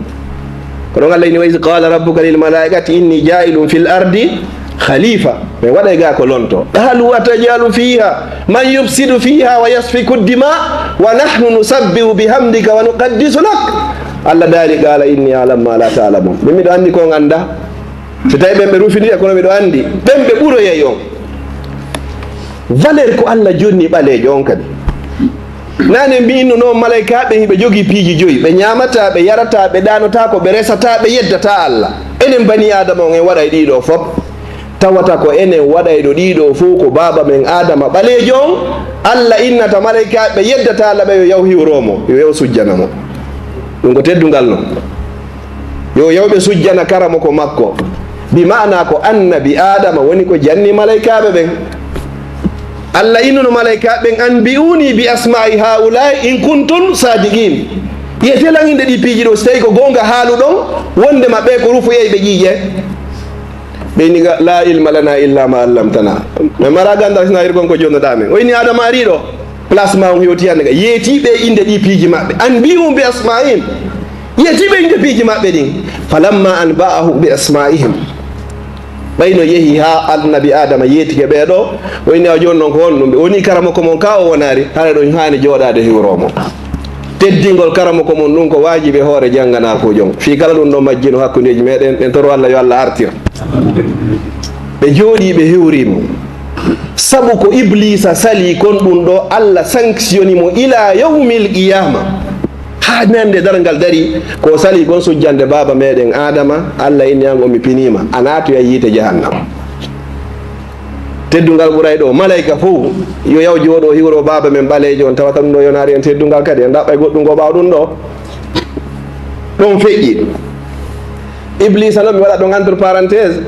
Ko ɗon Allah inni, "Wa iz qala rabbuka lil malaikati inni ja'ilun fil ardi khalifa." Ɓe waɗay gaa ko lonto. "Qalu ataj'alu fiha man yufsidu fiha wa yasfiku dima wa nahnu nusabbihu bihamdika wa nuqaddisu lak." Allah daali, "Qala inni a'lamu ma la ta'lamun." Min miɗo anndi ko on anndaa. Si tawi ɓen ɓe rufini, kono miɗo anndi ɓen ɓe ɓuroyay on. Valeur ko Allah jonni ɓaleejo on kadi. Nane mbi'inno noon malaykaaɓe hiɓe jogii piiji joyi, ɓe ñaamataa, ɓe yarataa, ɓe ɗaanotaako, ɓe resataa, ɓe yeddataa Allah. Enen banii Aadama on en waɗay ɗiɗo fof. Tawata ko enen waɗayɗo ɗiɗo fof ko baaba men Aadama ɓaleejo on. Allah innata malaykaaɓe ɓe yeddataa Allah ɓe yo yaw hiwroo mo, yo yaw sujjana mo. Ɗum ko teddungal non. Yo yawɓe sujjana karamoko makko. Bi ma'ana ko annabi Aadama woni ko janni malaykaaɓe ɓen. Allah innuno malaykaaɓe ɓen, "Anbi'uni bi asma'i ha'ula'i in kuntum sadiqin." Yete lan innde ɗi piiji ɗo, si tawi ko goonga haaluɗon, wonde maɓɓe ko rufuyay ɓe ƴiiƴe. Ɓe inni ga, "La ilma lana illa ma allamtana." Men mara gandal sina irgon ko jonnoɗa men. O inni Aadama ari ɗo. Place ma on hewti hannde ka. Yeeti ɓe innde ɗi piiji maɓɓe. Anbi'hum bi asma'ihim. Yeeti ɓe innde piiji maɓɓe ɗin. Falamma anba'ahum bi asma'ihim. Ɓay no yehi haa annabi Aadama yeetike ɓee ɗo, o inni, "Awa jooni non ko honɗum?" Ɓe woni karamoko mon ka o wonaari, hara ɗon haani jooɗaade hiwroo mo. Teddingol karamoko mon ɗum ko waajibi hoore jannganaakuujo on. Fii kala ɗum ɗo majjino hakkundeeji meɗen, en toro Allah yo Allah artir. Ɓe jooɗii, ɓe hiwrii mo. Sabu ko Ibliisa salii kon ɗum ɗo, Allah sanctioni mo ila yawmil qiyaama. Haa ñande darngal dari, ko o salii kon sujjande baaba meɗen Aadama, Allah inni an o mi piniima, a naatoyay yiite jahannama. Teddungal ɓuray ɗo, malayka fow, yo yaw jooɗo hiwro baaba men ɓaleejo on, tawa tan ɗum ɗo yonaari en teddungal kadi, en ɗaɓɓay goɗɗum ko ɓaawo ɗum ɗo. Ɗon feƴƴi. Ibliisa noon, mi waɗa ɗon entre parenthèse.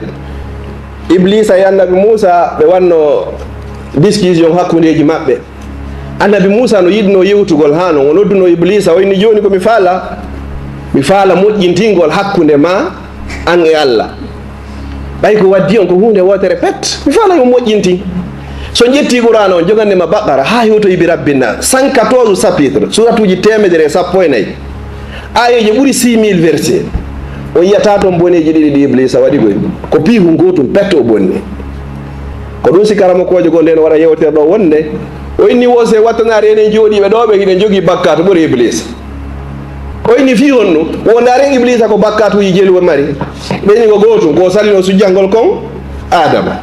Ibliisa e annabi Muusa, ɓe wanno discussion hakkundeeji maɓɓe. Annabi Muusa no yiɗno yewtugol haa non, o nodduno Ibliisa, o inni, "Jooni ko mi faala, mi faala moƴƴintingol hakkunde ma an e Allah. Ɓay ko waddi on ko huunde wootere pet, mi faala yo moƴƴintin." So ƴettii Qur'aana on, jogande ma Baqara haa hewtoyi bi Rabbin Naas, cent quatorze chapitre, suuratuuji teemedere e sappo e nayi, aayeeje ɓuri six mille verset. O yiyata toon boneeji ɗiɗi ɗi Ibliisa waɗi koy. Ko piihun gootun pet o bonni. Ko ɗun si karamokoojo goo nden waɗa yewtere ɗoo wonde, o inni woo se wattanaade enen jooɗiiɓe ɗoo ɓe hiɗen jogii bakkaatu ɓuri Ibliisa. O inni fii honɗun? Wo ndaaren Ibliisa ko bakkaatuuji jelu o mari. Ɓe inni ko gootun, ko o salino sujjangol kon Aadama.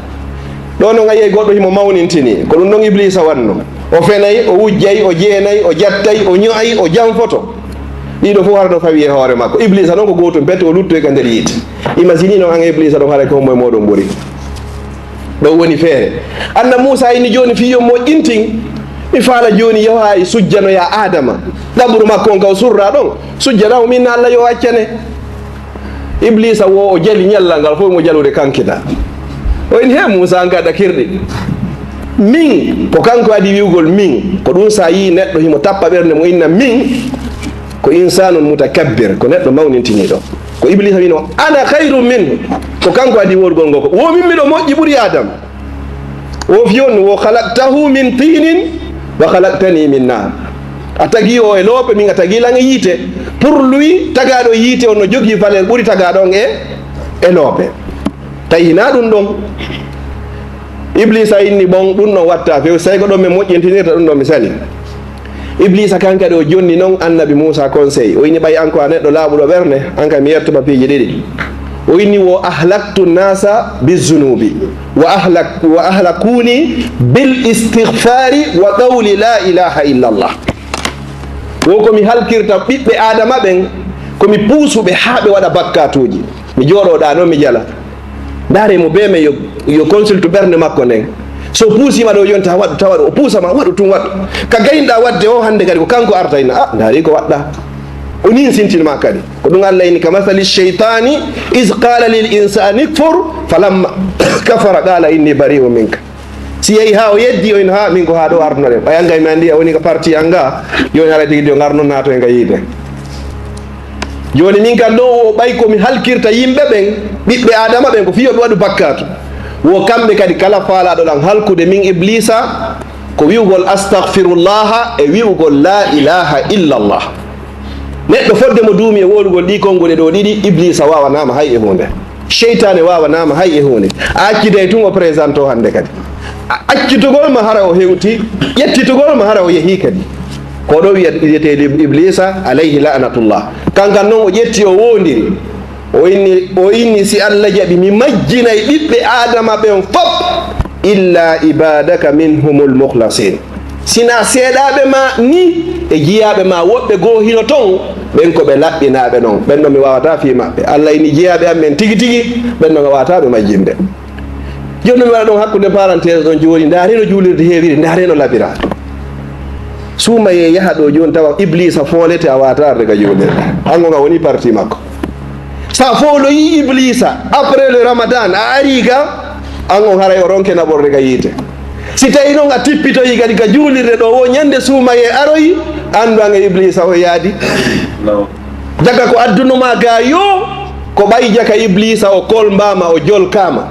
Ɗoo non a yi'ay goɗɗo himo mawnintini. Ko ɗun non Ibliisa wanno. O fenay, o wujjay, o jeenay, o jattay, o ño'ay, o janfoto. Ɗii ɗoo fow hara no fawii e hoore makko. Ibliisa non ko gootun pet, o luttoyi ka nder yiite. Imaginez non an e Ibliisa ɗon haray ko hombo e mooɗon ɓuri. Ɗon woni feere. Annabi Muusaa inni jooni fii yo moƴƴintin. Mi faala jooni yahaa e sujjanoyaa Aadama. Qabru makko on ka o surraa ɗon. Sujjanaa mo min Alla yo accane. Ibliisa woo o jali ñallal ngal fow mo jalude kankita. O inni, "He Muusaa, an ka ɗakirɗi. Min, ko kanko adi wi'ugol min." Ko ɗun si a yi'ii neɗɗo himo tappa ɓernde mo inna min, ko insaanun mutakabbir, ko neɗɗo mawnintiniiɗo. Ko Ibliisa wi'no, "Ana khayrun minhu." Ko kanko adi wolgol ngoo. Ko wo min miɗo moƴƴi ɓuri Aadama. Wo fii honɗun? Wo khalaqtahu min tinin wa khalaqtani min naar. A tagi o e loope, min a tagi lan e yiite. Pour lui, tagaaɗo e yiite on no jogii valeur ɓuri tagaaɗo on e, e loope. Tawi hinaa ɗun ɗon. Ibliisa inni, "Bon, ɗun ɗon wattaa few, sey ko ɗon mi moƴƴintinirta, ɗun ɗon mi sali." Ibliisa kan kadi o jonni non Annabi Muusaa conseil. O inni, "Ɓay an ko a neɗɗo laaɓuɗo ɓernde, an kay mi yetto ma piiji ɗiɗi." O inni, "Wo ahlaktu nnaasa bizzunuubi, wa ahlak-, wa ahlakuni bil istighfaari wa qawli laa ilaaha illa Allah." Wo ko mi halkirta ɓiɓɓe Aadama ɓen, ko mi puusuɓe haa ɓe waɗa bakkaatuuji. Mi jooɗoo ɗaa non, mi jala. Ndaaree mo bee men yo, yo consulte ɓernde makko nden. So puusii ma ɗoo jooni, tawa waɗu, tawa waɗu, o puusa ma, waɗu tun, waɗu. Ka gaynuɗaa waɗde o hannde kadi, ko kanko artayna. Ah, ndaarii ko waɗɗaa. O ninsintini ma kadi. Ko ɗun Alla inni, "Ka masali sheytaani iz qaala lil insaani kfur, falamma kafara qaala inni bari'un minka." Si yahi haa o yeddi, o inni, "Haa, min ko haa ɗoo ardunoɗen. Ɓay an kay mi anndi a woni ka parti an ga, jooni haray tigi tigi o ngarnon naatoyen ka yiite." Jooni min kan ɗoo o ɓay ko mi halkirta yimɓe ɓen, ɓiɓɓe Aadama ɓen, ko fii yo ɓe waɗu bakkaatu. Wo kamɓe kadi kala faalaaɗo lan halkude min Ibliisa, ko wi'ugol astagfirullaha e wi'ugol laa ilaaha illallah. Neɗɗo fodde mo duumi e wowlugol ɗii konguɗe ɗoo ɗiɗi, Ibliisa waawanaama hay e huunde. Seytaane waawanaama hay e huunde. A acciday tun o présente o hannde kadi. A accitugol ma hara o hewti, ƴettitugol ma hara o yehii kadi. Ko ɗoo wiya-, wiyetee Ib-, Ibliisa alayhi la'natullah. Kankan non o ƴetti o woondiri. O inni, o inni, "Si Alla jaɓi, mi majjinay ɓiɓɓe Aadama ɓen fop, illa ibadaka minhumul mukhlasin." Sinaa seeɗaaɓe ma nii e jiyaaɓe ma woɓɓe goo hino ton, ɓen ko ɓe laɓɓinaaɓe non. Ɓen non mi waawataa fii maɓɓe. Alla inni jiyaaɓe an ɓen tigi tigi, ɓen non a waawataa ɓe majjinde. Jooni mi waɗa ɗon hakkunde parenthèse ɗon jooni, ndaaree no juulirde heewiri, ndaaree no laɓiraa. Suumayee yaha ɗoo jooni tawa Ibliisa foolete a waawataa arde ka juulirde. An on a woni parti makko. Sa fooloyii Ibliisa, après le Ramadan, a arii ga, an on haray o ronke naɓorde ka yiite. Si tawii non a tippitoyii kadi ka juulirde ɗoo, wo ñande suumayee aroyi, anndu an e Ibliisa o yaadi. Jaka ko adduno ma ga yo, ko ɓay jaka Ibliisa o kolmbaama, o jolkaama.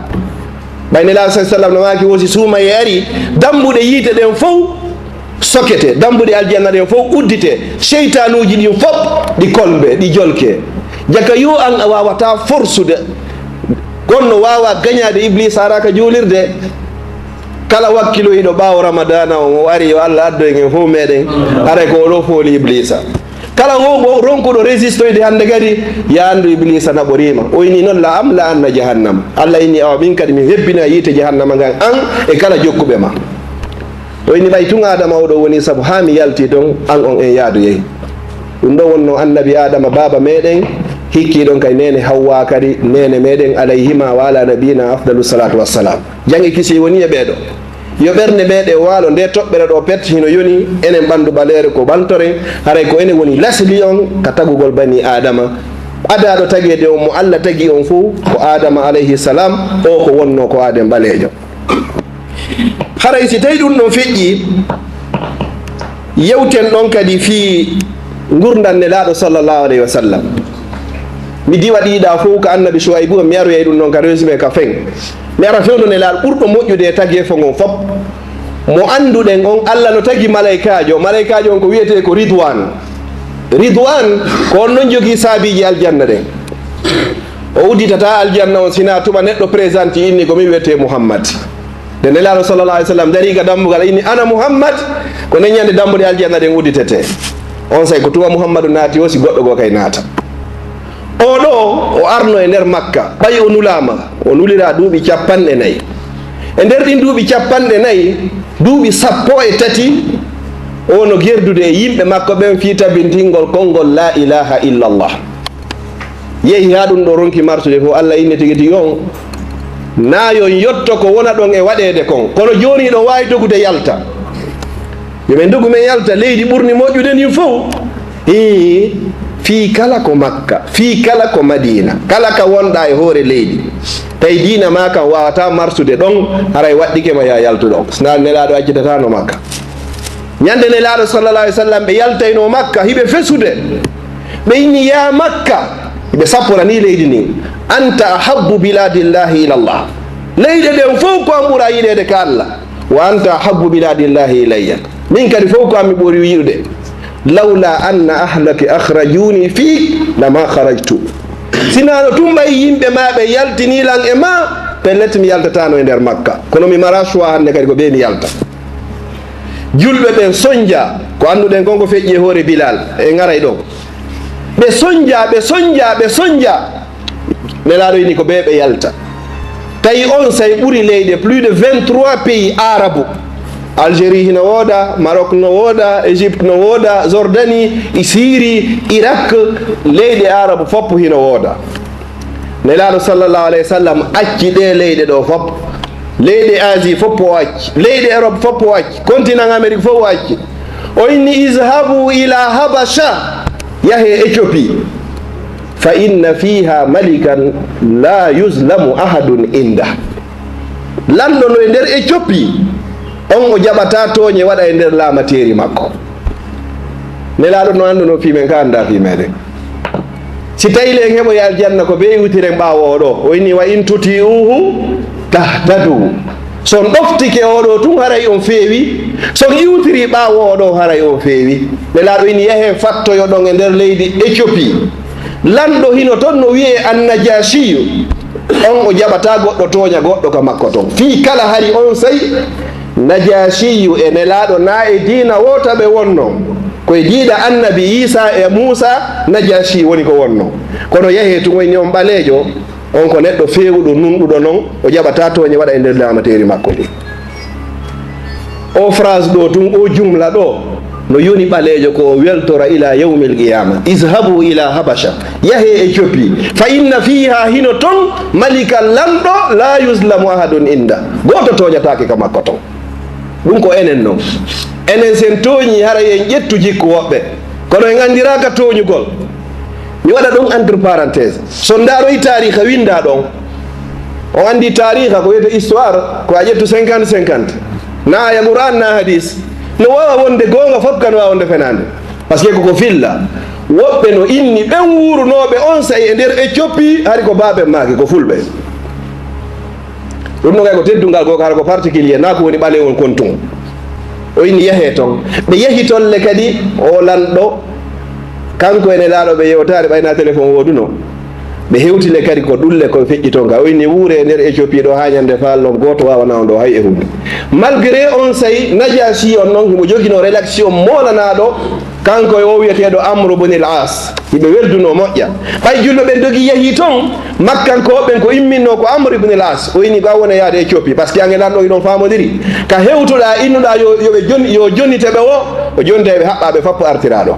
Ɓay Nelaaɗo sallallaahu alayhi wa sallam no maaki wo si suumayee arii, dambuɗe yiite ɗen fow sokete, dambuɗe aljanna ɗen fow uddite, seytaanuuji ɗin fow ɗi kolmbe, ɗi jolke. Jaka yo an a waawataa forsude, kono no waawa gañaade Ibliisa ara ka juulirde. Kala wakkiloyiiɗo ɓaawo Ramadaana on, o ari yo Alla addu en en fow meɗen, haray ko o ɗoo fooli Ibliisa. Kala wo, wo ronkuɗo résistoyde hannde kadi, yo anndu Ibliisa naɓoriima. O inni non, "La amla'anna jahannama." Alla inni, "Awa min kadi mi hebbina yiite jahannama ngan an e kala jokkuɓe ma." O inni, "Ɓay tun Aadama o ɗoo woni sabu haa mi yalti ton, an on en yaadoyay." Ɗun ɗoo wonno annabi Aadama baaba meɗen, hikkii ɗon kay neene Hawwa kadi, neene meɗen alayhima wa ala nabiyina afdalu salatu wassalam. Jam e kisiyee woni e ɓee ɗoo. Yo ɓernde meɗen waalo, nde toɓɓere ɗoo pet hino yoni, enen ɓandu ɓaleere ko ɓantoren, haray ko enen woni lasli on ka tagugol bani Aadama. Adaaɗo tageede on, mo Alla tagi on fow, ko Aadama alayhi salam, o ko wonno ko aaden ɓaleejo. Haray si tawi ɗun ɗon feƴƴii, yewten ɗon kadi fii ngurndan Nelaaɗo sallallahu alayhi wa sallam. Mi diwa ɗii ɗaa fow ka Annabi Shuaybu, mi aroyay ɗun ɗon ka résumé ka fen. Mi ara fewndo Nelaaɗo ɓurɗo moƴƴude e tageefo ngon fop. Mo annduɗen on, Allah no tagi malaykaajo. Malaykaajo on ko wiyetee ko Ridwan. Ridwan ko on non jogii saabiiji aljanna ɗen. O udditataa aljanna on sinaa tuma neɗɗo présenté inni ko mi wiyetee Muhammad. Nde Nelaaɗo sallallahu alaihi wasallam darii ka dambugal inni, "Ana Muhammad," ko nden ñande dambuɗe aljanna ɗen udditetee. On say ko tuma Muhammadu naati o, si goɗɗo goo kay naata. Oo ɗoo, o arno e nder Makka, ɓay o nulaama, o nuliraa duuɓi capanɗe nayi. E nder ɗin duuɓi capanɗe nayi, duuɓi sappo e tati, o no gerdude e yimɓe makko ɓen fii tabintingol konngol laa ilaaha illallah. Yehi haa ɗum ɗoo ronki marsude fof, Allah inni tigi tigi on, naa yo on yotto ko wona ɗon e waɗeede kon. Kono jooni hiɗon waawi dogude yalta. Yo men dogu men yalta leydi ɓurndi moƴƴude ndin fof. Ii, fii kala ko Makka, fii kala ko Madiina, kala ka wonɗaa e hoore leydi, tawi diina maa kan waawataa marsude ɗon, haray waɗɗike ma yo a yaltu ɗon. Sinaa Nelaaɗo accitataano Makka. Ñande Nelaaɗo sallallahu alaihi wasallam ɓe yaltaynoo Makka, hiɓe fesude. Ɓe inni, "Yaa Makka," ɓe sapporanii leydi ndin, "anta ahabbu biladillahi ila Allah." Leyɗe ɗen fof ko an ɓura yiɗeede ka Allah. "Wa anta ahabbu biladillahi ilayya." Min kadi fof ko an mi ɓuri yiɗude. "Lawla anna ahlaki akhrajuni fik lama kharajtu." Sinaa no tun ɓay yimɓe maa ɓe yaltinii lan e maa, pellet mi yaltataano e nder Makka. Kono mi maraa choix hannde kadi ko ɓee mi yalta. Julɓe ɓen sonja, ko annduɗen kon ko feƴƴi e hoore Bilal, e ngaray ɗon. Ɓe sonja, ɓe sonja, ɓe sonja. Nelaaɗo ini ko ɓee ɓe yalta. Tawi on say ɓuri leyɗe, plus de vingt-trois pays arabu. Algérie hino wooda, Maroc no wooda, Égypte no wooda, Jordanie, e Syrie, Irak, leyɗe arabu fof hino wooda. Nelaaɗo sallallahu alayhi wa sallam acci ɗee leyɗe ɗoo fof. Leyɗe Asie fof o acci. Leyɗe Europe fof o acci. Continent Amérique fof o acci. O inni, "Izhabu ila Habasha." Yahee Éthiopie. "Fa inna fiha malikan la yuzlamu ahadun inda." Lanɗo no e nder Éthiopie. On o jaɓataa tooñe waɗa e nder laamateeri makko. Nelaaɗo no annduno fii men, ka anndaa fii meɗen. Si tawii le en heɓoyi aljanna, ko bee iwtiren ɓaawo oo ɗoo. O inni, "Wa in tuti'uhu tahtadu." So on ɗoftike oo ɗoo tun, haray on feewi. So on iwtirii ɓaawo oo ɗoo, haray on feewi. Nelaaɗo inni, "Yahee fattoyoɗon e nder leydi Éthiopie. Lanɗo hino ton no wi'ee Annajaashiyu. On o jaɓataa goɗɗo tooña goɗɗo ka makko ton." Fii kala hari on sey Najaashiyu e Nelaaɗo naa e diina woota ɓe wonnoo. Ko e diina Annabi Iisaa e Muusaa, Najaasi woni ko wonnoo. Kono yahee tun, o inni on ɓaleejo, on ko neɗɗo feewuɗo, nunɗuɗo non, o jaɓataa tooñe waɗa e nder laamateeri makko ndin. O phrase ɗoo tun, o jumla ɗoo, no yoni ɓaleejo ko o weltora ila yawmil qiyaama. "Izhabu ila Habasha." Yahee Éthiopie. "Fa inna fiha," hino ton, "malikan," lanɗo, "la yuzlamu ahadun inda." Gooto tooñataake ka makko ton. Ɗum ko enen non. Enen, sen tooñii, haray en ƴettu jikku woɓɓe. Kono en anndiraaka tooñugol. Mi waɗa ɗum entre parenthèse. So on ndaaroyi taariika winndaa ɗon, on anndi taariika ko wiyetee histoire, ko a ƴettu cinquante cinquante. Na aya Qur'an, na hadis. No waawa wonde goonga fof, ka no waawa wonde fenaande. Parce que ko ko filla. Woɓɓe no inni ɓen wuurunooɓe on sey e nder Éthiopie, hari ko baaben maaki, ko fulɓe. Ɗum no kay ko teddungal goo, hara ko particulier, naa ko woni ɓaleewol kon tun. O inni, "Yahee ton." Ɓe yahi ton le kadi, o lanɗo, kanko e Nelaaɗo ɓe yewtaade, ɓay na téléphone woodunoo. Ɓe hewti le kadi ko ɗum le ko feƴƴi ton ka. O inni, "Wuuree e nder Éthiopie ɗoo haa ñande faalon, gooto waawanaa on ɗoo hay e huunde." Malgré on sey Najaasi on non, himo joginoo relation moolanaaɗo, kanko e o wiyeteeɗo Amru bun al-As. Hiɓe weldunoo moƴƴa. Ɓay julɓe ɓen dogii yahii ton, Makkankooɓe ɓen ko imminnoo ko Amru ibn al-As. O inni, "Ko a wona yaade Éthiopie, parce que an e lanɗo hiɗon faamondiri. Ka hewtuɗaa, innuɗaa yo, yo ɓe jon-, yo jonnite ɓe wo, o jonnitay ɓe, haɓɓaa ɓe fappu artiraa ɗoo."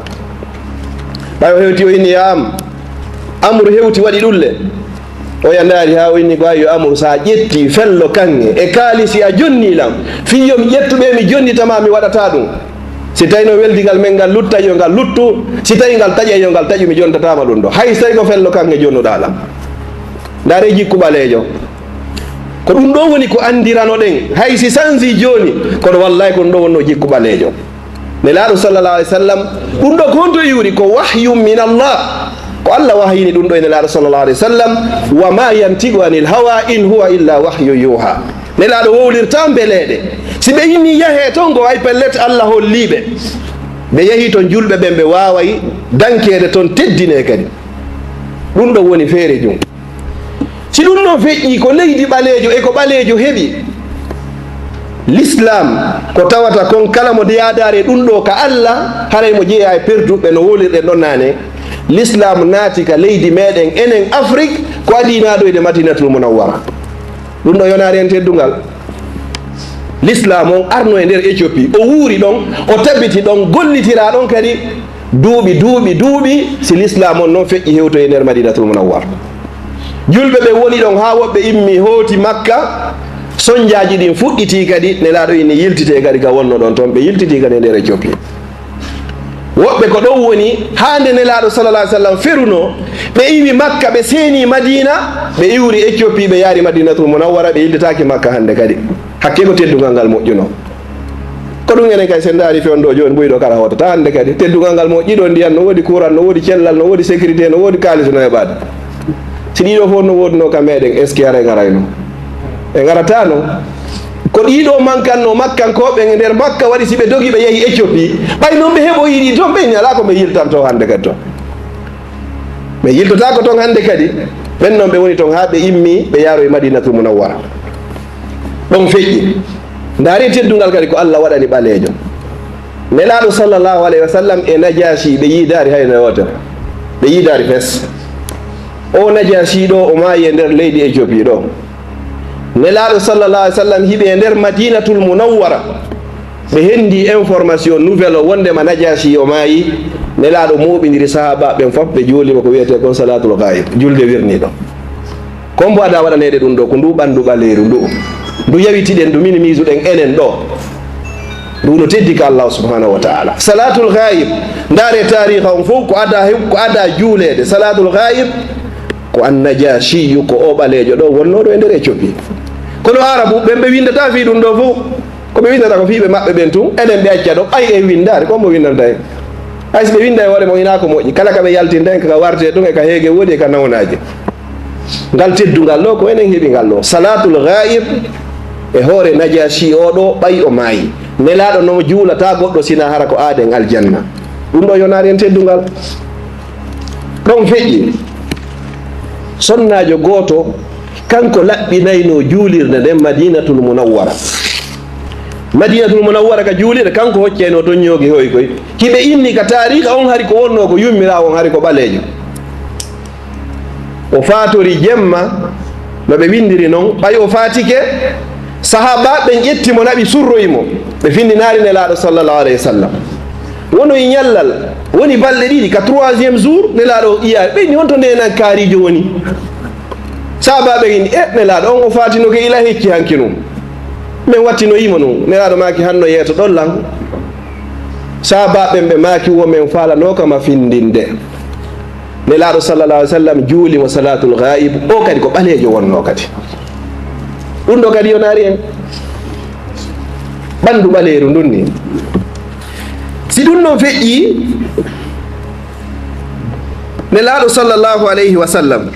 Ɓay o hewti, o inni, "Yaa am." Amru hewti, waɗi ɗum le. Oya ndaari haa o inni ko, "Ayyo, Amru, so a ƴettii fello kaŋŋe e kaalisi a jonnii lan, fii yo mi ƴettu ɓe mi jonnita ma, mi waɗataa ɗum. Si tawii no weldigal men ngal luttay, yo ngal luttu. Si tawii ngal taƴay, yo ngal taƴu, mi jonnitataa ma ɗum ɗoo. Hay so tawii ko fello kaŋŋe jonnuɗaa lan." Ndaaree jikku ɓaleejo. Ko ɗum ɗoo woni ko anndiranoɗen. Hay si sansi jooni, kono wallaahi ko ɗum ɗoo wonnoo jikku ɓaleejo. Nelaaɗo sallallahu alaihi wasallam, ɗum ɗoo ko honto iwri? Ko wahyu min Allah. Ko Allah wahyini ɗum ɗoo e Nelaaɗo sallallahu alaihi wasallam, "Wa ma yantiqu anil hawa in huwa illa wahyu yuha." Nelaaɗo wowlirtaa mbeleeɗe. Si ɓe inni yahee toon, ko ay pellet, Allah hollii ɓe. Ɓe yahii toon, julɓe ɓen, ɓe waaway dankeede toon, teddinee kadi. Ɗum ɗoo woni feere jum. Si ɗum ɗoo feƴƴii, ko leydi ɓaleejo e ko ɓaleejo heɓi. L'islam, ko tawata kon kala mo yaadaare ɗum ɗoo ka Allah, haray mo jeyaa e perduɓe no wolirɗen ɗon naane. L'islam naati ka leydi meɗen enen Afrik, ko adii naaɗoyde Madinatul Munawwara. Ɗum ɗoo yonaani en teddungal. L'islam on arno e nder Éthiopie, o wuuri ɗon, o tabiti ɗon, gollitiraa ɗon kadi duuɓi, duuɓi, duuɓi, si l'islam on non feƴƴi hewtoyi e nder Madinatul Munawwara. Julɓe ɓe woni ɗon haa woɓɓe immi hooti Makka, sonjaaji ɗin fuɗɗitii kadi, Nelaaɗo inni yiltitee kadi ka wonno ɗon ton, ɓe yiltitii kadi e nder Éthiopie. Woɓɓe ko ɗon woni, haa nde Nelaaɗo sallallahu alaihi wasallam ferunoo, ɓe iwi Makka, ɓe seeni Madina, ɓe iwri Éthiopie, ɓe yaari Madinatul Munawwara, ɓe yiltitaaki Makka hannde kadi. Hakkee ko teddungal ngal moƴƴunoo. Ko ɗum enen kay, sen ndaari fewndo jooni, ɓuyɗo kala hootata hannde kadi. Teddungal ngal moƴƴi ɗo, ndiyan no woodi, courant no woodi, cellal no woodi, sécurité no woodi, kaalis no heɓaade. Si ɗiɗo fof no woodunoo ka meɗen, est-ce que haray ngarayno? E ngarataano. Ko ɗiɗo mankanno Makkankooɓe e nder Makka, waɗi si ɓe dogi ɓe yahi Éthiopie, ɓay noon ɓe heɓoyi ɗi toon, ɓe ñalaa ko ɓe yiltanto hannde kadi toon. Ɓe yiltotaako toon hannde kadi, ɓen noon ɓe woni toon haa ɓe immi, ɓe yaaroyi Madinatul Munawwara. Ɗon feƴƴi. Ndaari teddungal kadi ko Allah waɗani ɓaleejo. Nelaaɗo sallallahu alayhi wa sallam e Najashi ɓe yiidaari hay no wootere. Ɓe yiidaari fes. O Najashi ɗo, o maayi e nder leydi Éthiopie ɗo. Nelaaɗo sallallahu alayhi wa sallam hiɓe e nder Madinatul Munawwara. Ɓe hendi information, nouvelle o wondema Najashi o maayi. Nelaaɗo mooɓindiri sahaaba ɓen fof, ɓe juulima ko wiyetee kon salatul ghaib, julde wirniiɗo. Ko mbo ada waɗaneede ɗum ɗo, ko ndu ɓanndu ɓaleeru ndu, ndu yawitiɗen, ndu minimise-ɗen enen ɗo. Ndu no teddi ka Allah subhanahu wa ta'ala. Salatul ghaib, ndaare taariha on fof ko ada hew-, ko ada juuleede. Salatul ghaib ko Annajashiyu, ko o ɓaleejo ɗo wonnooɗo e nder Éthiopie. Kono Arabu ɓen ɓe winndata fii ɗum ɗo fof. Ko ɓe winndata ko fii ɓe maɓɓe ɓen tun, enen ɓe acca ɗo, ay en winndaari, ko mbo winndanta en? Ay si ɓe winnda e hoore mo, hinaa ko moƴƴi. Kala ka ɓe yaltinta en, ka wartee ɗum, e ka heege woodi, e ka nawnaaje. Ngal teddungal ɗo, ko enen heɓi ngal ɗo. Salatul ghaib e hoore Najashi o ɗo, ɓay o maayi. Nelaaɗo no juulata goɗɗo, sinaa hara ko aaden aljanna. Ɗum ɗo yonaari en teddungal. Ɗon feƴƴi. Sonnaajo gooto, kanko laɓɓinaynoo juulirde nden Madinatul Munawwara. Madinatul Munawwara ka juulirde, kanko hoccayno ton ñoogi hoy koy. Hiɓe inni ka taariika on hari ko wonnoo ko yummiraawo on hari ko ɓaleejo. O faatori jemma, no ɓe winndiri non, ɓay o faatike, sahaabaaɓe ɓen ƴetti mo, naɓi surroyi mo, ɓe findinaari Nelaaɗo sallallahu alayhi wa sallam. Wonoyi ñallal, woni balɗe ɗiɗi, ka troisième jour, Nelaaɗo yiyaali, ɓe inni, "Honto ndeenan kaariijo woni?" Sahaabaaɓe inni, "E, Nelaaɗo on o faatinoke ila hecci hanki nun. Men wattinoyi mo nun." Nelaaɗo maaki, "Hanno yeeto ɗon lan." Sahaabaaɓe ɓen ɓe maaki, "Wo men faalanooka ma findinde." Nelaaɗo sallallahu alaihi wa sallam juuli mo salatul ghaib, o kadi ko ɓaleejo wonnoo kadi. Ɗum ɗo kadi yonaari en. Ɓanndu ɓaleeru ndun ni. Si ɗum ɗon feƴƴi, Nelaaɗo sallallahu alaihi wa sallam,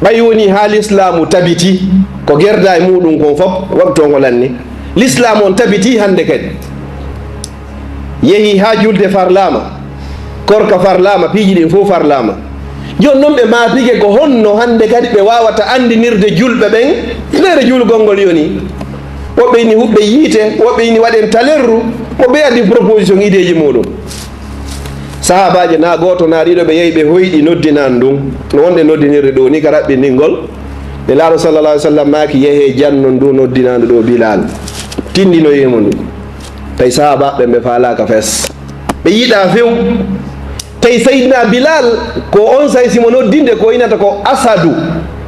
ɓay woni haa lislaamu tabiti, ko gerda e muuɗum kon fof, waktu on o lanni. Lislaamu on tabiti hannde kadi. Yehi haa julde farlaama, korka farlaama, piiji ɗin fof farlaama. Jooni non ɓe maapike ko honno hannde kadi ɓe waawata anndinirde julɓe ɓen feere juulgol ngol yoni. Woɓɓe inni huɓɓe yiite, woɓɓe inni waɗen talerru, woɓɓe addi proposition, ideeji muuɗum. Sahaabaaji na gooto na ɗiɗo ɓe yehi ɓe hoyɗi noddinan ndun, no wonde noddinirde ɗo ni ka raɓɓinɗingol. Nelaaɗo sallallahu alaihi wa sallam maaki, "Yehee jannon ndu noddinaandu ɗo Bilal. Tindinoyee mo ndu." Tawi sahaabaaɓe ɓe faalaaka fes. Ɓe yiɗaa few. Tawi Sayyidina Bilal ko on say si mo noddinde ko inata ko asadu.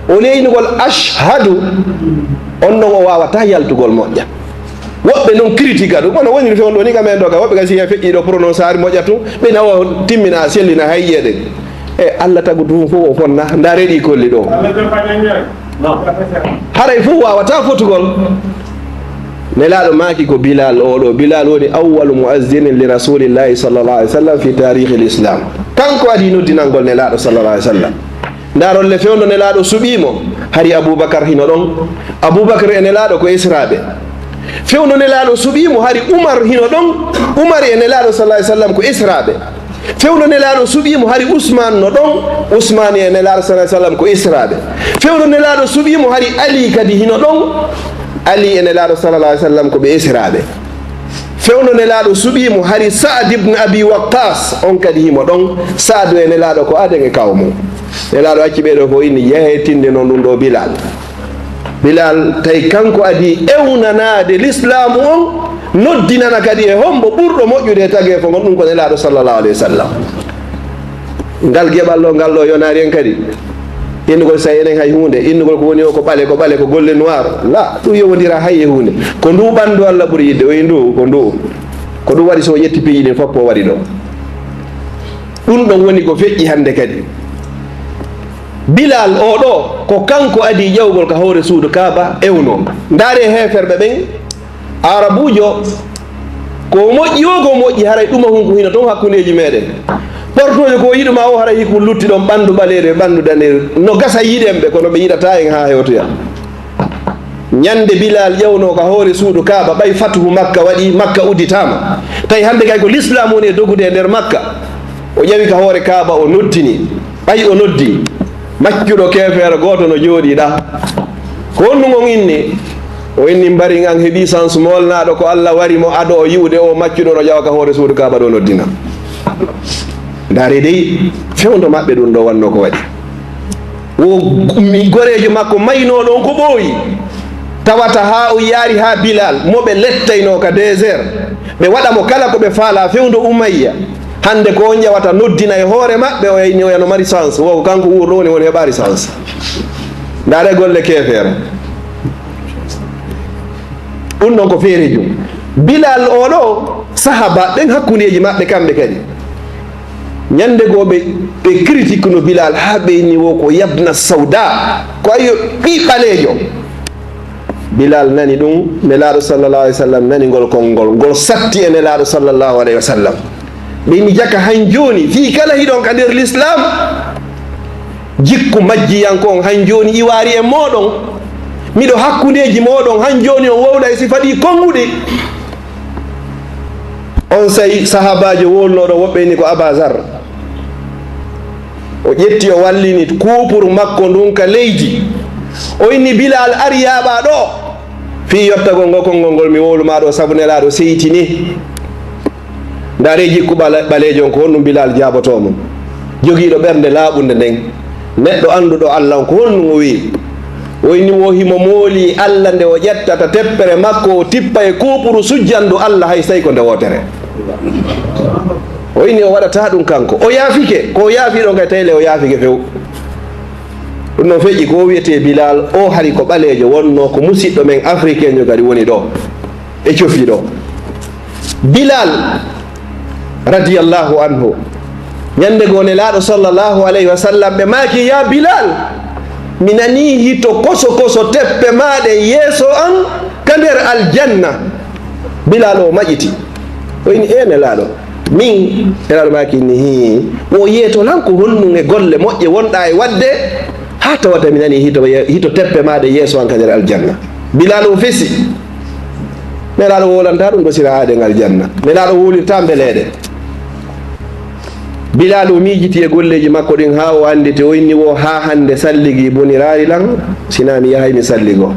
O leynugol ashhadu. On non o waawata yaltugol moƴƴa. Woɓɓe non critique ɗum. Kono woniri fewndo ni ka men ɗo ka. Woɓɓe ka si feƴƴi ɗo prononce ari moƴƴa tun. Ɓe nawa timmina sellina hayyeede. E Allah tagu ɗum fof o fonna. Ndaare ɗi kolli ɗo. Haray fof waawata fotugol. Nelaaɗo maaki ko Bilal oɗo. Bilal woni awwalu muazzinin li Rasulillahi sallallahu alaihi wa sallam fi tarihi l-Islam. Kanko adi noddinangol Nelaaɗo sallallahu alaihi wa sallam. Ndaron le fewndo Nelaaɗo suɓii mo. hari Abubakar hino ɗon. Abubakar e Nelaaɗo ko esiraaɓe. Fewndo Nelaaɗo suɓii mo, hari Umar hino ɗon. Umar e Nelaaɗo, sallallahu alaihi wasallam, ko esiraaɓe. Fewndo Nelaaɗo suɓii mo, hari Usmaan no ɗon. Usmaan e Nelaaɗo, sallallahu alaihi wasallam, ko esiraaɓe. Fewndo Nelaaɗo suɓii mo, hari Ali kadi hino ɗon. Ali e Nelaaɗo, sallallahu alaihi wasallam, ko ɓe esiraaɓe. Fewndo Nelaaɗo suɓii mo, hari Sa'ad ibn Abi Waqqas, on kadi himo ɗon. Sa'adu e Nelaaɗo ko aden e kaaw mum. Nelaaɗo acci ɓee ɗoo fof, inni: "Yahee tinde noon ɗum ɗoo Bilal." Bilal, tawi kanko adii ewnanaade lislaamu on, noddinana kadi e hombo ɓurɗo moƴƴude e tageefo ngon, ɗum ko Nelaaɗo, sallallahu alaihi wasallam. Ngal geɓal ɗo, ngal ɗo yonaari en kadi. Innugol, so enen hay huunde, innugol ko woni o ko ɓale, ko ɓale, ko golle noir. La, ɗum yowondira hay e huunde. Ko ndu ɓanndu Allah ɓuri yiɗde, o yi ndu, ko ndu. Ko ɗum waɗi so o ƴetti piiji ɗin fof ko waɗi ɗo. Ɗum ɗon woni ko feƴƴi hannde kadi. Bilal o ɗo, ko kanko adii ƴawgol ka hoore suudu Kaaba, ewno. Ndaare heeferɓe ɓen, Arabuujo, ko moƴƴi o, ko moƴƴi, haray ɗuma hunko hino ton hakkundeeji meɗen. Portoojo ko yiɗuma o, haray hikku lutti ɗon ɓandu ɓaleeru e ɓandu daneeru. No gasa yiɗen ɓe, kono ɓe yiɗata en haa hewtoya. Ñande Bilal ƴawno ka hoore suudu Kaaba, ɓay fatuhu Makka waɗi, Makka udditaama. Tawi hande kay ko Lislaam woni e dogude e nder Makka. O ƴawi ka hoore Kaaba, o noddini. Ɓay o noddi, maccuɗo keefeero gooto no jooɗii ɗa. Ko honɗum on inni? O inni: "Mbari, an heɓii sans moolnaaɗo ko Allah wari mo, ado o yi'ude o maccuɗo no ƴawa ka hoore suudu Kaaba ɗo noddina." Ndaare dey, fewndo maɓɓe ɗum ɗo wanno ko waɗi. Wo mi goreejo makko maynooɗo on ko ɓooyi. Tawata haa o yaari haa Bilal, mo ɓe lettaynoo ka désert, ɓe waɗa mo kala ko ɓe faalaa, fewndo Umayya. Hannde ko on ƴawata noddina e hoore maɓɓe, o yayni oya no mari chance, wo ko kanko wuurɗo woni, woni heɓaari chance. Ndaare golle keefeero. Ɗum ɗon ko feere jum. Bilal o ɗo, sahaba ɓen hakkundeeji maɓɓe kamɓe kadi. Ñande goo ɓe, ɓe critique no Bilal haa ɓe inni wo ko yabna sauda, ko ayo ɓii ɓaleejo. Bilal nani ɗum, Nelaaɗo sallallahu alaihi wasallam nani ngol konngol, ngol satti e Nelaaɗo sallallahu alaihi wasallam. Ɓe inni jaka han jooni, fii kala hiɗon ka nder Lislaam, jikku majjiyanko on han jooni iwaari e mooɗon. Miɗo hakkundeeji mooɗon, han jooni on wowla e sifa ɗi konnguɗi. On say sahaabaajo wowlnooɗo woɓɓe inni ko Aba Zar. O ƴetti, o wallini kuupuru makko ndun ka leydi. O inni, "Bilal, ari yaaɓaa ɗo. Fii yottagol ngol konngol ngol mi wowlu maa ɗo, sabu Nelaaɗo seytini." Ndaaree jikku ɓale-, ɓaleejo on, ko honɗum Bilal jaabotoo mo? Jogiiɗo ɓernde laaɓunde nden. Neɗɗo annduɗo Allah on, ko honɗum o wi'i? O inni wo himo mooli Allah nde o ƴettata teppere makko, o tippa e kuupuru sujjandu Allah, hay sey ko nde wootere. O inni o waɗataa ɗum kanko. O yaafike, ko o yaafi ɗon kay tayle o yaafike few. Ɗum noon feƴƴi ko o wi'etee Bilal, o hari ko ɓaleejo wonnoo, ko musiɗɗo men africain jo kadi woni ɗo. E cofi ɗo. Bilal radiyallahu anhu. Ñande goo Nelaaɗo sallallahu alayhi wa sallam ɓe maaki, "Ya Bilal, mi nanii hito koso koso teppe maaɗe yeeso an ka nder aljanna." Bilal o maƴiti. O ini, "E Nelaaɗo, min?" Nelaaɗo maaki ni, "Hii, wo yeeto lan ko honɗum e golle moƴƴe wonɗaa e waɗde, haa tawata mi nanii hito, hito teppe maaɗe yeeso an ka nder aljanna?" Bilal o fesi. Nelaaɗo wowlanta ɗum ɗo sira aaden aljanna. Nelaaɗo wowlirta mbeleeɗe. Bilal o miijiti e golleeji makko ɗin haa o annditi, o inni wo haa hannde salligi boniraari lan, sinaa mi yahay mi salligo.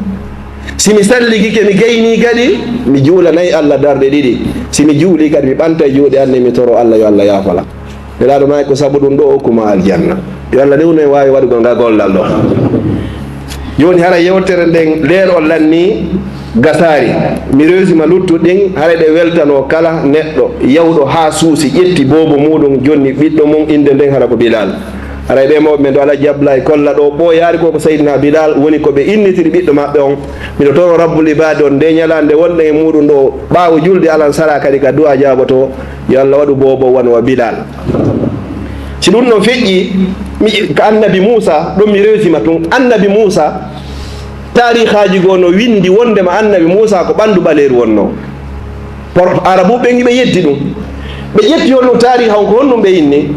Si mi salligike mi gaynii kadi, mi juulanay Allah darɗe ɗiɗi. Si mi juulii kadi mi ɓantay juuɗe an ɗen mi toro Allah yo Allah yaafala. Nelaaɗo maaki ko sabu ɗum ɗo o okkuma aljanna. Yo Allah newnu en waawi waɗugol ngal gollal ɗo. Jooni hara yewtere nden leer o lanni gasaari. Mi rewsima luttuɗi ɗin, hara ɗe weltano kala neɗɗo yawɗo haa suusi ƴetti boobo muuɗum jonni ɓiɗɗo mum innde nden hara ko Bilal. Haray ɓe mawɓe men ɗo Alhaji Abdoulaye Kolla ɗo ɓooyaari ko ko Seydina Bilal woni ko ɓe innitiri ɓiɗɗo maɓɓe on. Miɗo toro Rabbul Ibaadi on nde ñalaande wonɗen e muuɗum ɗo ɓaawo julde alansara kadi ka du'a jaaboto. Yo Allah waɗu boobo wano wa Bilal. Si ɗum no feƴƴi, mi, ka annabi Muusa, ɗum mi rewsima tun. Annabi Muusa, taarihaaji goo no windi wondema annabi Muusa ko ɓandu ɓaleeru wonno. Por-, Arabu ɓen ɓe yeddi ɗum. Ɓe ƴetti honɗum taariha on, ko honɗum ɓe inni?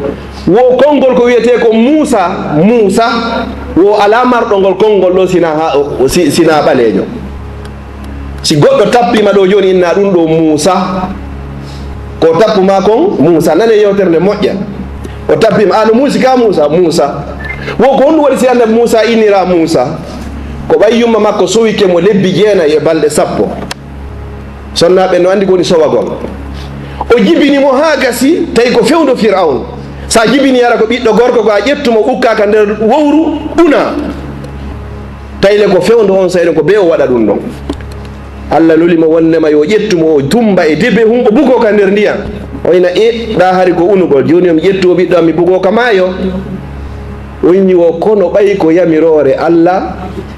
Wo konngol ko wi'etee ko Muusa, Muusa. Wo alaa marɗo ngol konngol ɗoo, sinaa haa o, o si-, sinaa ɓaleejo. Si goɗɗo tappiima ɗoo jooni, inna ɗum ɗoo Muusa. Ko tappu maa kon Muusa. Nane yewtere nde moƴƴa. O tappiima, "A no Muusi ka Muusa?" Muusa. Wo ko honɗum waɗi si annabi Muusa inniraa Muusa? Ko ɓay yumma makko sowike mo lebbi jeenayi e balɗe sappo. Sonnaaɓe no anndi ko woni sowagol. O jibini mo haa gasi, tawi ko fewndo Fir'awn. Sa jibini, hara ko ɓiɗɗo gorko, ko a ƴettu mo, ukka ka nder wowru, una. Tawi le ko fewndo on, sey ko bee o waɗa ɗum ɗon. Allah nuli mo wonnde ma yo ƴettu mo, o tumba e debe hum, o bugo ka nder ndiyam. O ina e ɗa hari ko unugol. Jooni yo mi ƴettu o ɓiɗɗo am, mi bugo ka maayo. O inni wo kono ɓay ko yamiroore Allah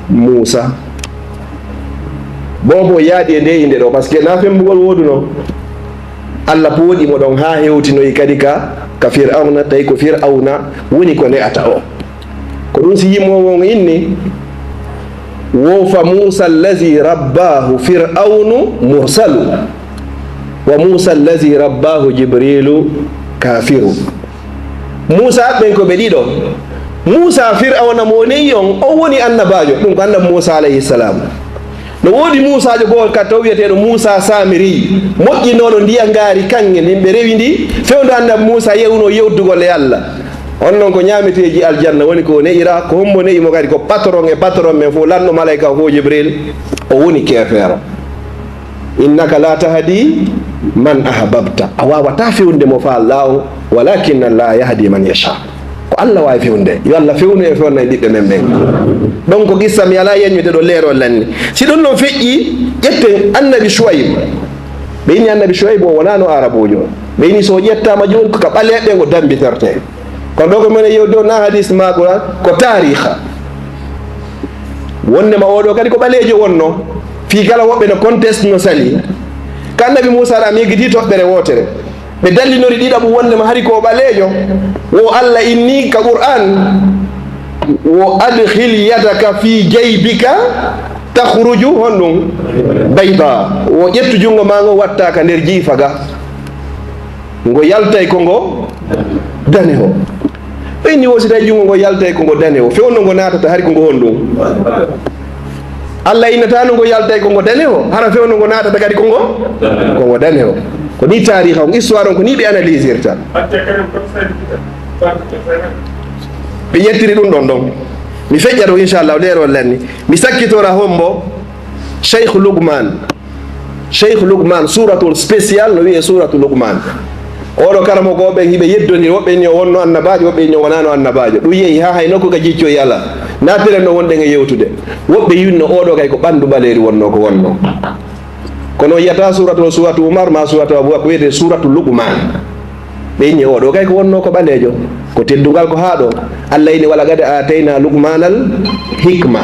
Muusa. Boobo yaadi e nde innde ɗo, parce que na fembugol woodunoo. Allah pooɗi mo ɗon haa hewtinoyi kadi ka, ka Fir'awna, tawi ko Fir'awna woni ko ne'ata o. Ko ɗum si yimoowo on inni, wo fa Muusa allazi rabbaahu Fir'awnu mursalu, wa Muusa allazi rabbaahu Jibriilu kaafiru. Muusa ɓen ko ɓe ɗiɗo. Muusa Fir'awna mo ne'i on, on woni annabaajo. Ɗum ko annabi Muusa alayhi salam. No woodi Muusaajo go'o ka taw wi'eteeɗo Muusa Saamiri, moƴƴinooɗo ndiya ngaari kaŋŋe, min ɓe rewi ndi, fewndo annabi Muusa yewnoo yewtugol e Allah. On non ko ñaameteeji aljanna woni ko o ne'ira, ko hombo ne'i mo kadi? Ko patron e patron men fof, lanɗo malayka o fof Jibril, o woni keefeero. Innaka la tahdi man ahbabta. A waawataa fewnde mo faa Allah on, walakinna Allah yahdi man yasha. Ko Allah waawi fewnde. Yo Allah fewnu en, fewna en ɓiɓɓe men ɓen. Ɗon ko qissa mi alaa yeññude ɗo leerol lanni. Si ɗum ɗon feƴƴi, ƴetten annabi Shu'ayb. Ɓe inni annabi Shu'ayb o wonaano Arabuujo. Ɓe inni so o ƴettaama jooni ko ka ɓaleeɓe o dambitertee. Kono ɗo ko minen yewde o na hadis maa Qur'an, ko taariikha. Wonnde ma oɗo kadi ko ɓaleejo wonno. Fii kala woɓɓe no conteste no sali. Ka annabi Muusa ɗa mi yeggitii toɓɓere wootere. Ɓe dallinori ɗiɗaɓu wonnde ma hari ko o ɓaleejo. Wo Allah inni ka Qur'an, wo adkhil yadaka fi jaybika takhruju honɗum bayda. Wo ƴettu junngo maa ngo watta ka nder jiifa ga. Ngo yaltay ko ngo danewo. Ɓe inni wo si tawi junngo ngo yaltay ko ngo danewo, fewndo ngo naatata hari ko ngo honɗum? Allah innata no ngo yaltay ko ngo danewo, hara fewndo ngo naatata kadi ko ngo, ko ngo danewo. Ko ni taariikha on, histoire on, ko ni ɓe analysirta. Ɓe ƴettiri ɗum ɗon ɗon. Mi feƴƴa ɗo, inchallah, leerol lanni. Mi sakkitora hombo Cheikh Lukman. Cheikh Lukman, suuratul spécial, no wi'ee suuratu Lukman. Oɗo karamokooɓe hiɓe yeddondiri, woɓɓe inni o wonno annabaajo, woɓɓe inni o wonaano annabaajo. Ɗum yehi haa hay nokku ka jiccoyi alaa. Naatiren no wonɗen e yewtude. Woɓɓe yinno oɗo kay ko ɓanndu ɓaleeri wonno ko wonno. Kono o yiyata suuratul, suuratu Umar, maa suuratu Abu Bakr, ko wiyetee suuratu Lukman. Ɓe inni oɗo kay ko wonno ko ɓaleejo. Ko teddungal ko haa ɗo. Allah inni, "Walaqad aatayna Lukmanal hikma."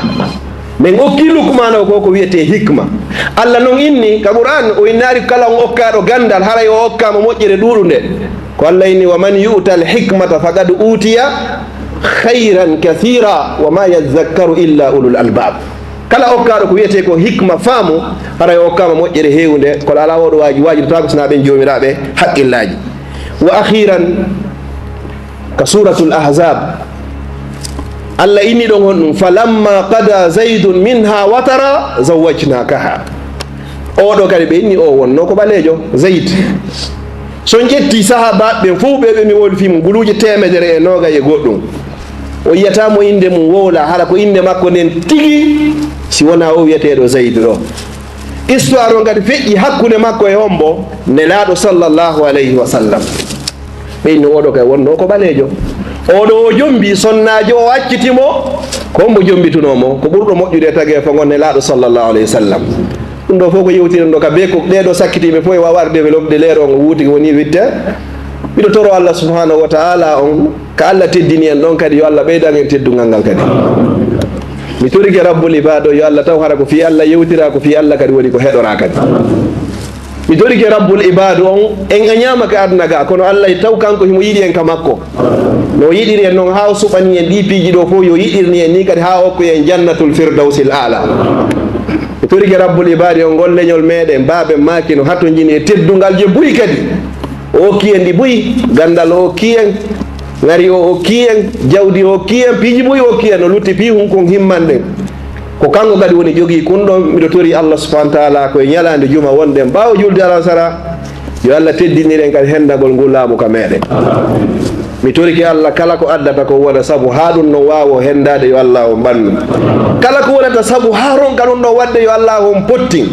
Min okki Lukmana o ko, ko wiyetee hikma. Allah non inni ka Qur'an, o innaali kala on okkaaɗo ganndal, haray o okkaama moƴƴere ɗuuɗunde. Ko Allah inni, "Wa man yu'tal hikmata faqad utiya khayran kathira, wa ma yadhakkaru illa ulul albab." Kala okkaaɗo ko wiyetee ko hikma, faamu, haray o okkaama moƴƴere heewunde, kono alaa oɗo waaji, waajidotaako sinaa ɓen joomiraaɓe haqqillaaji. Wa akhiran, ka Suuratul Ahzab, Allah inni ɗon honɗum, "Falamma qada Zaydun minha watara zawwajnakaha." Oɗo kadi ɓe inni o wonno ko ɓaleejo, Zayd. So on ƴetti sahaabaaɓe ɓen fof ɓe, ɓe mi wolfi mo guluuje teemedere e noogay e goɗɗum. O yiyata mo innde mum wowla, hara ko innde makko nden tigi, si wonaa o wiyeteeɗo Zayd ɗo. Histoire on kadi feƴƴi hakkunde makko e hombo? Nelaaɗo sallallahu alayhi wa sallam. Ɓe inni oɗo kay wonno ko ɓaleejo. Oɗo o jombi sonnaajo o acciti mo, ko hombo jombitunoo mo? Ko ɓurɗo moƴƴude e tageefo ngon Nelaaɗo sallallahu alayhi wa sallam. Ɗum ɗo fof ko yewtiren ɗo ka bee ko ɗee ɗo sakkitiiɓe fof e waawa arde développé de leero on o wuuti woni witte. Miɗo toro Allah subhanahu wa ta'ala on, ka Allah teddini en ɗon kadi, yo Allah ɓeydan en teddungal ngal kadi. Mi torike Rabbul Ibaad o, yo Allah taw hara ko fii Allah yewtira, ko fii Allah kadi woni ko heɗora kadi. Mi torike Rabbul Ibaad on, en a ñaama ka aduna ga, kono Allah taw kanko himo yiɗi en ka makko. No o yiɗiri en non haa o suɓani en ɗi piiji ɗo fof, yo yiɗirni en ni kadi haa o okku en Jannatul Firdawsil Aala. Mi torike Rabbul Ibaad on, ngol leñol meɗen, baaben maaki no hatonjini e teddungal je buy kadi. O okki en ɗi buy, gandal o okki en, Ngari o okki en, jawdi o okki en, piiji buy o okki en, o lutti pii hun kon himmanɗen. Ko kanko kadi woni jogii kun ɗon. Miɗo tori Allah subhanahu wa taala ko e ñalaande juma wonɗen ɓaawo julde alasara, yo Allah teddinir en kadi hendagol ngu laamu ka meɗen. Mi torike Allah kala ko addata ko wona sabu haa ɗum no waawo hendaade, yo Allah on ɓannu. Kala ko wonata sabu haa ronka ɗum ɗon waɗde, yo Allah on pottin.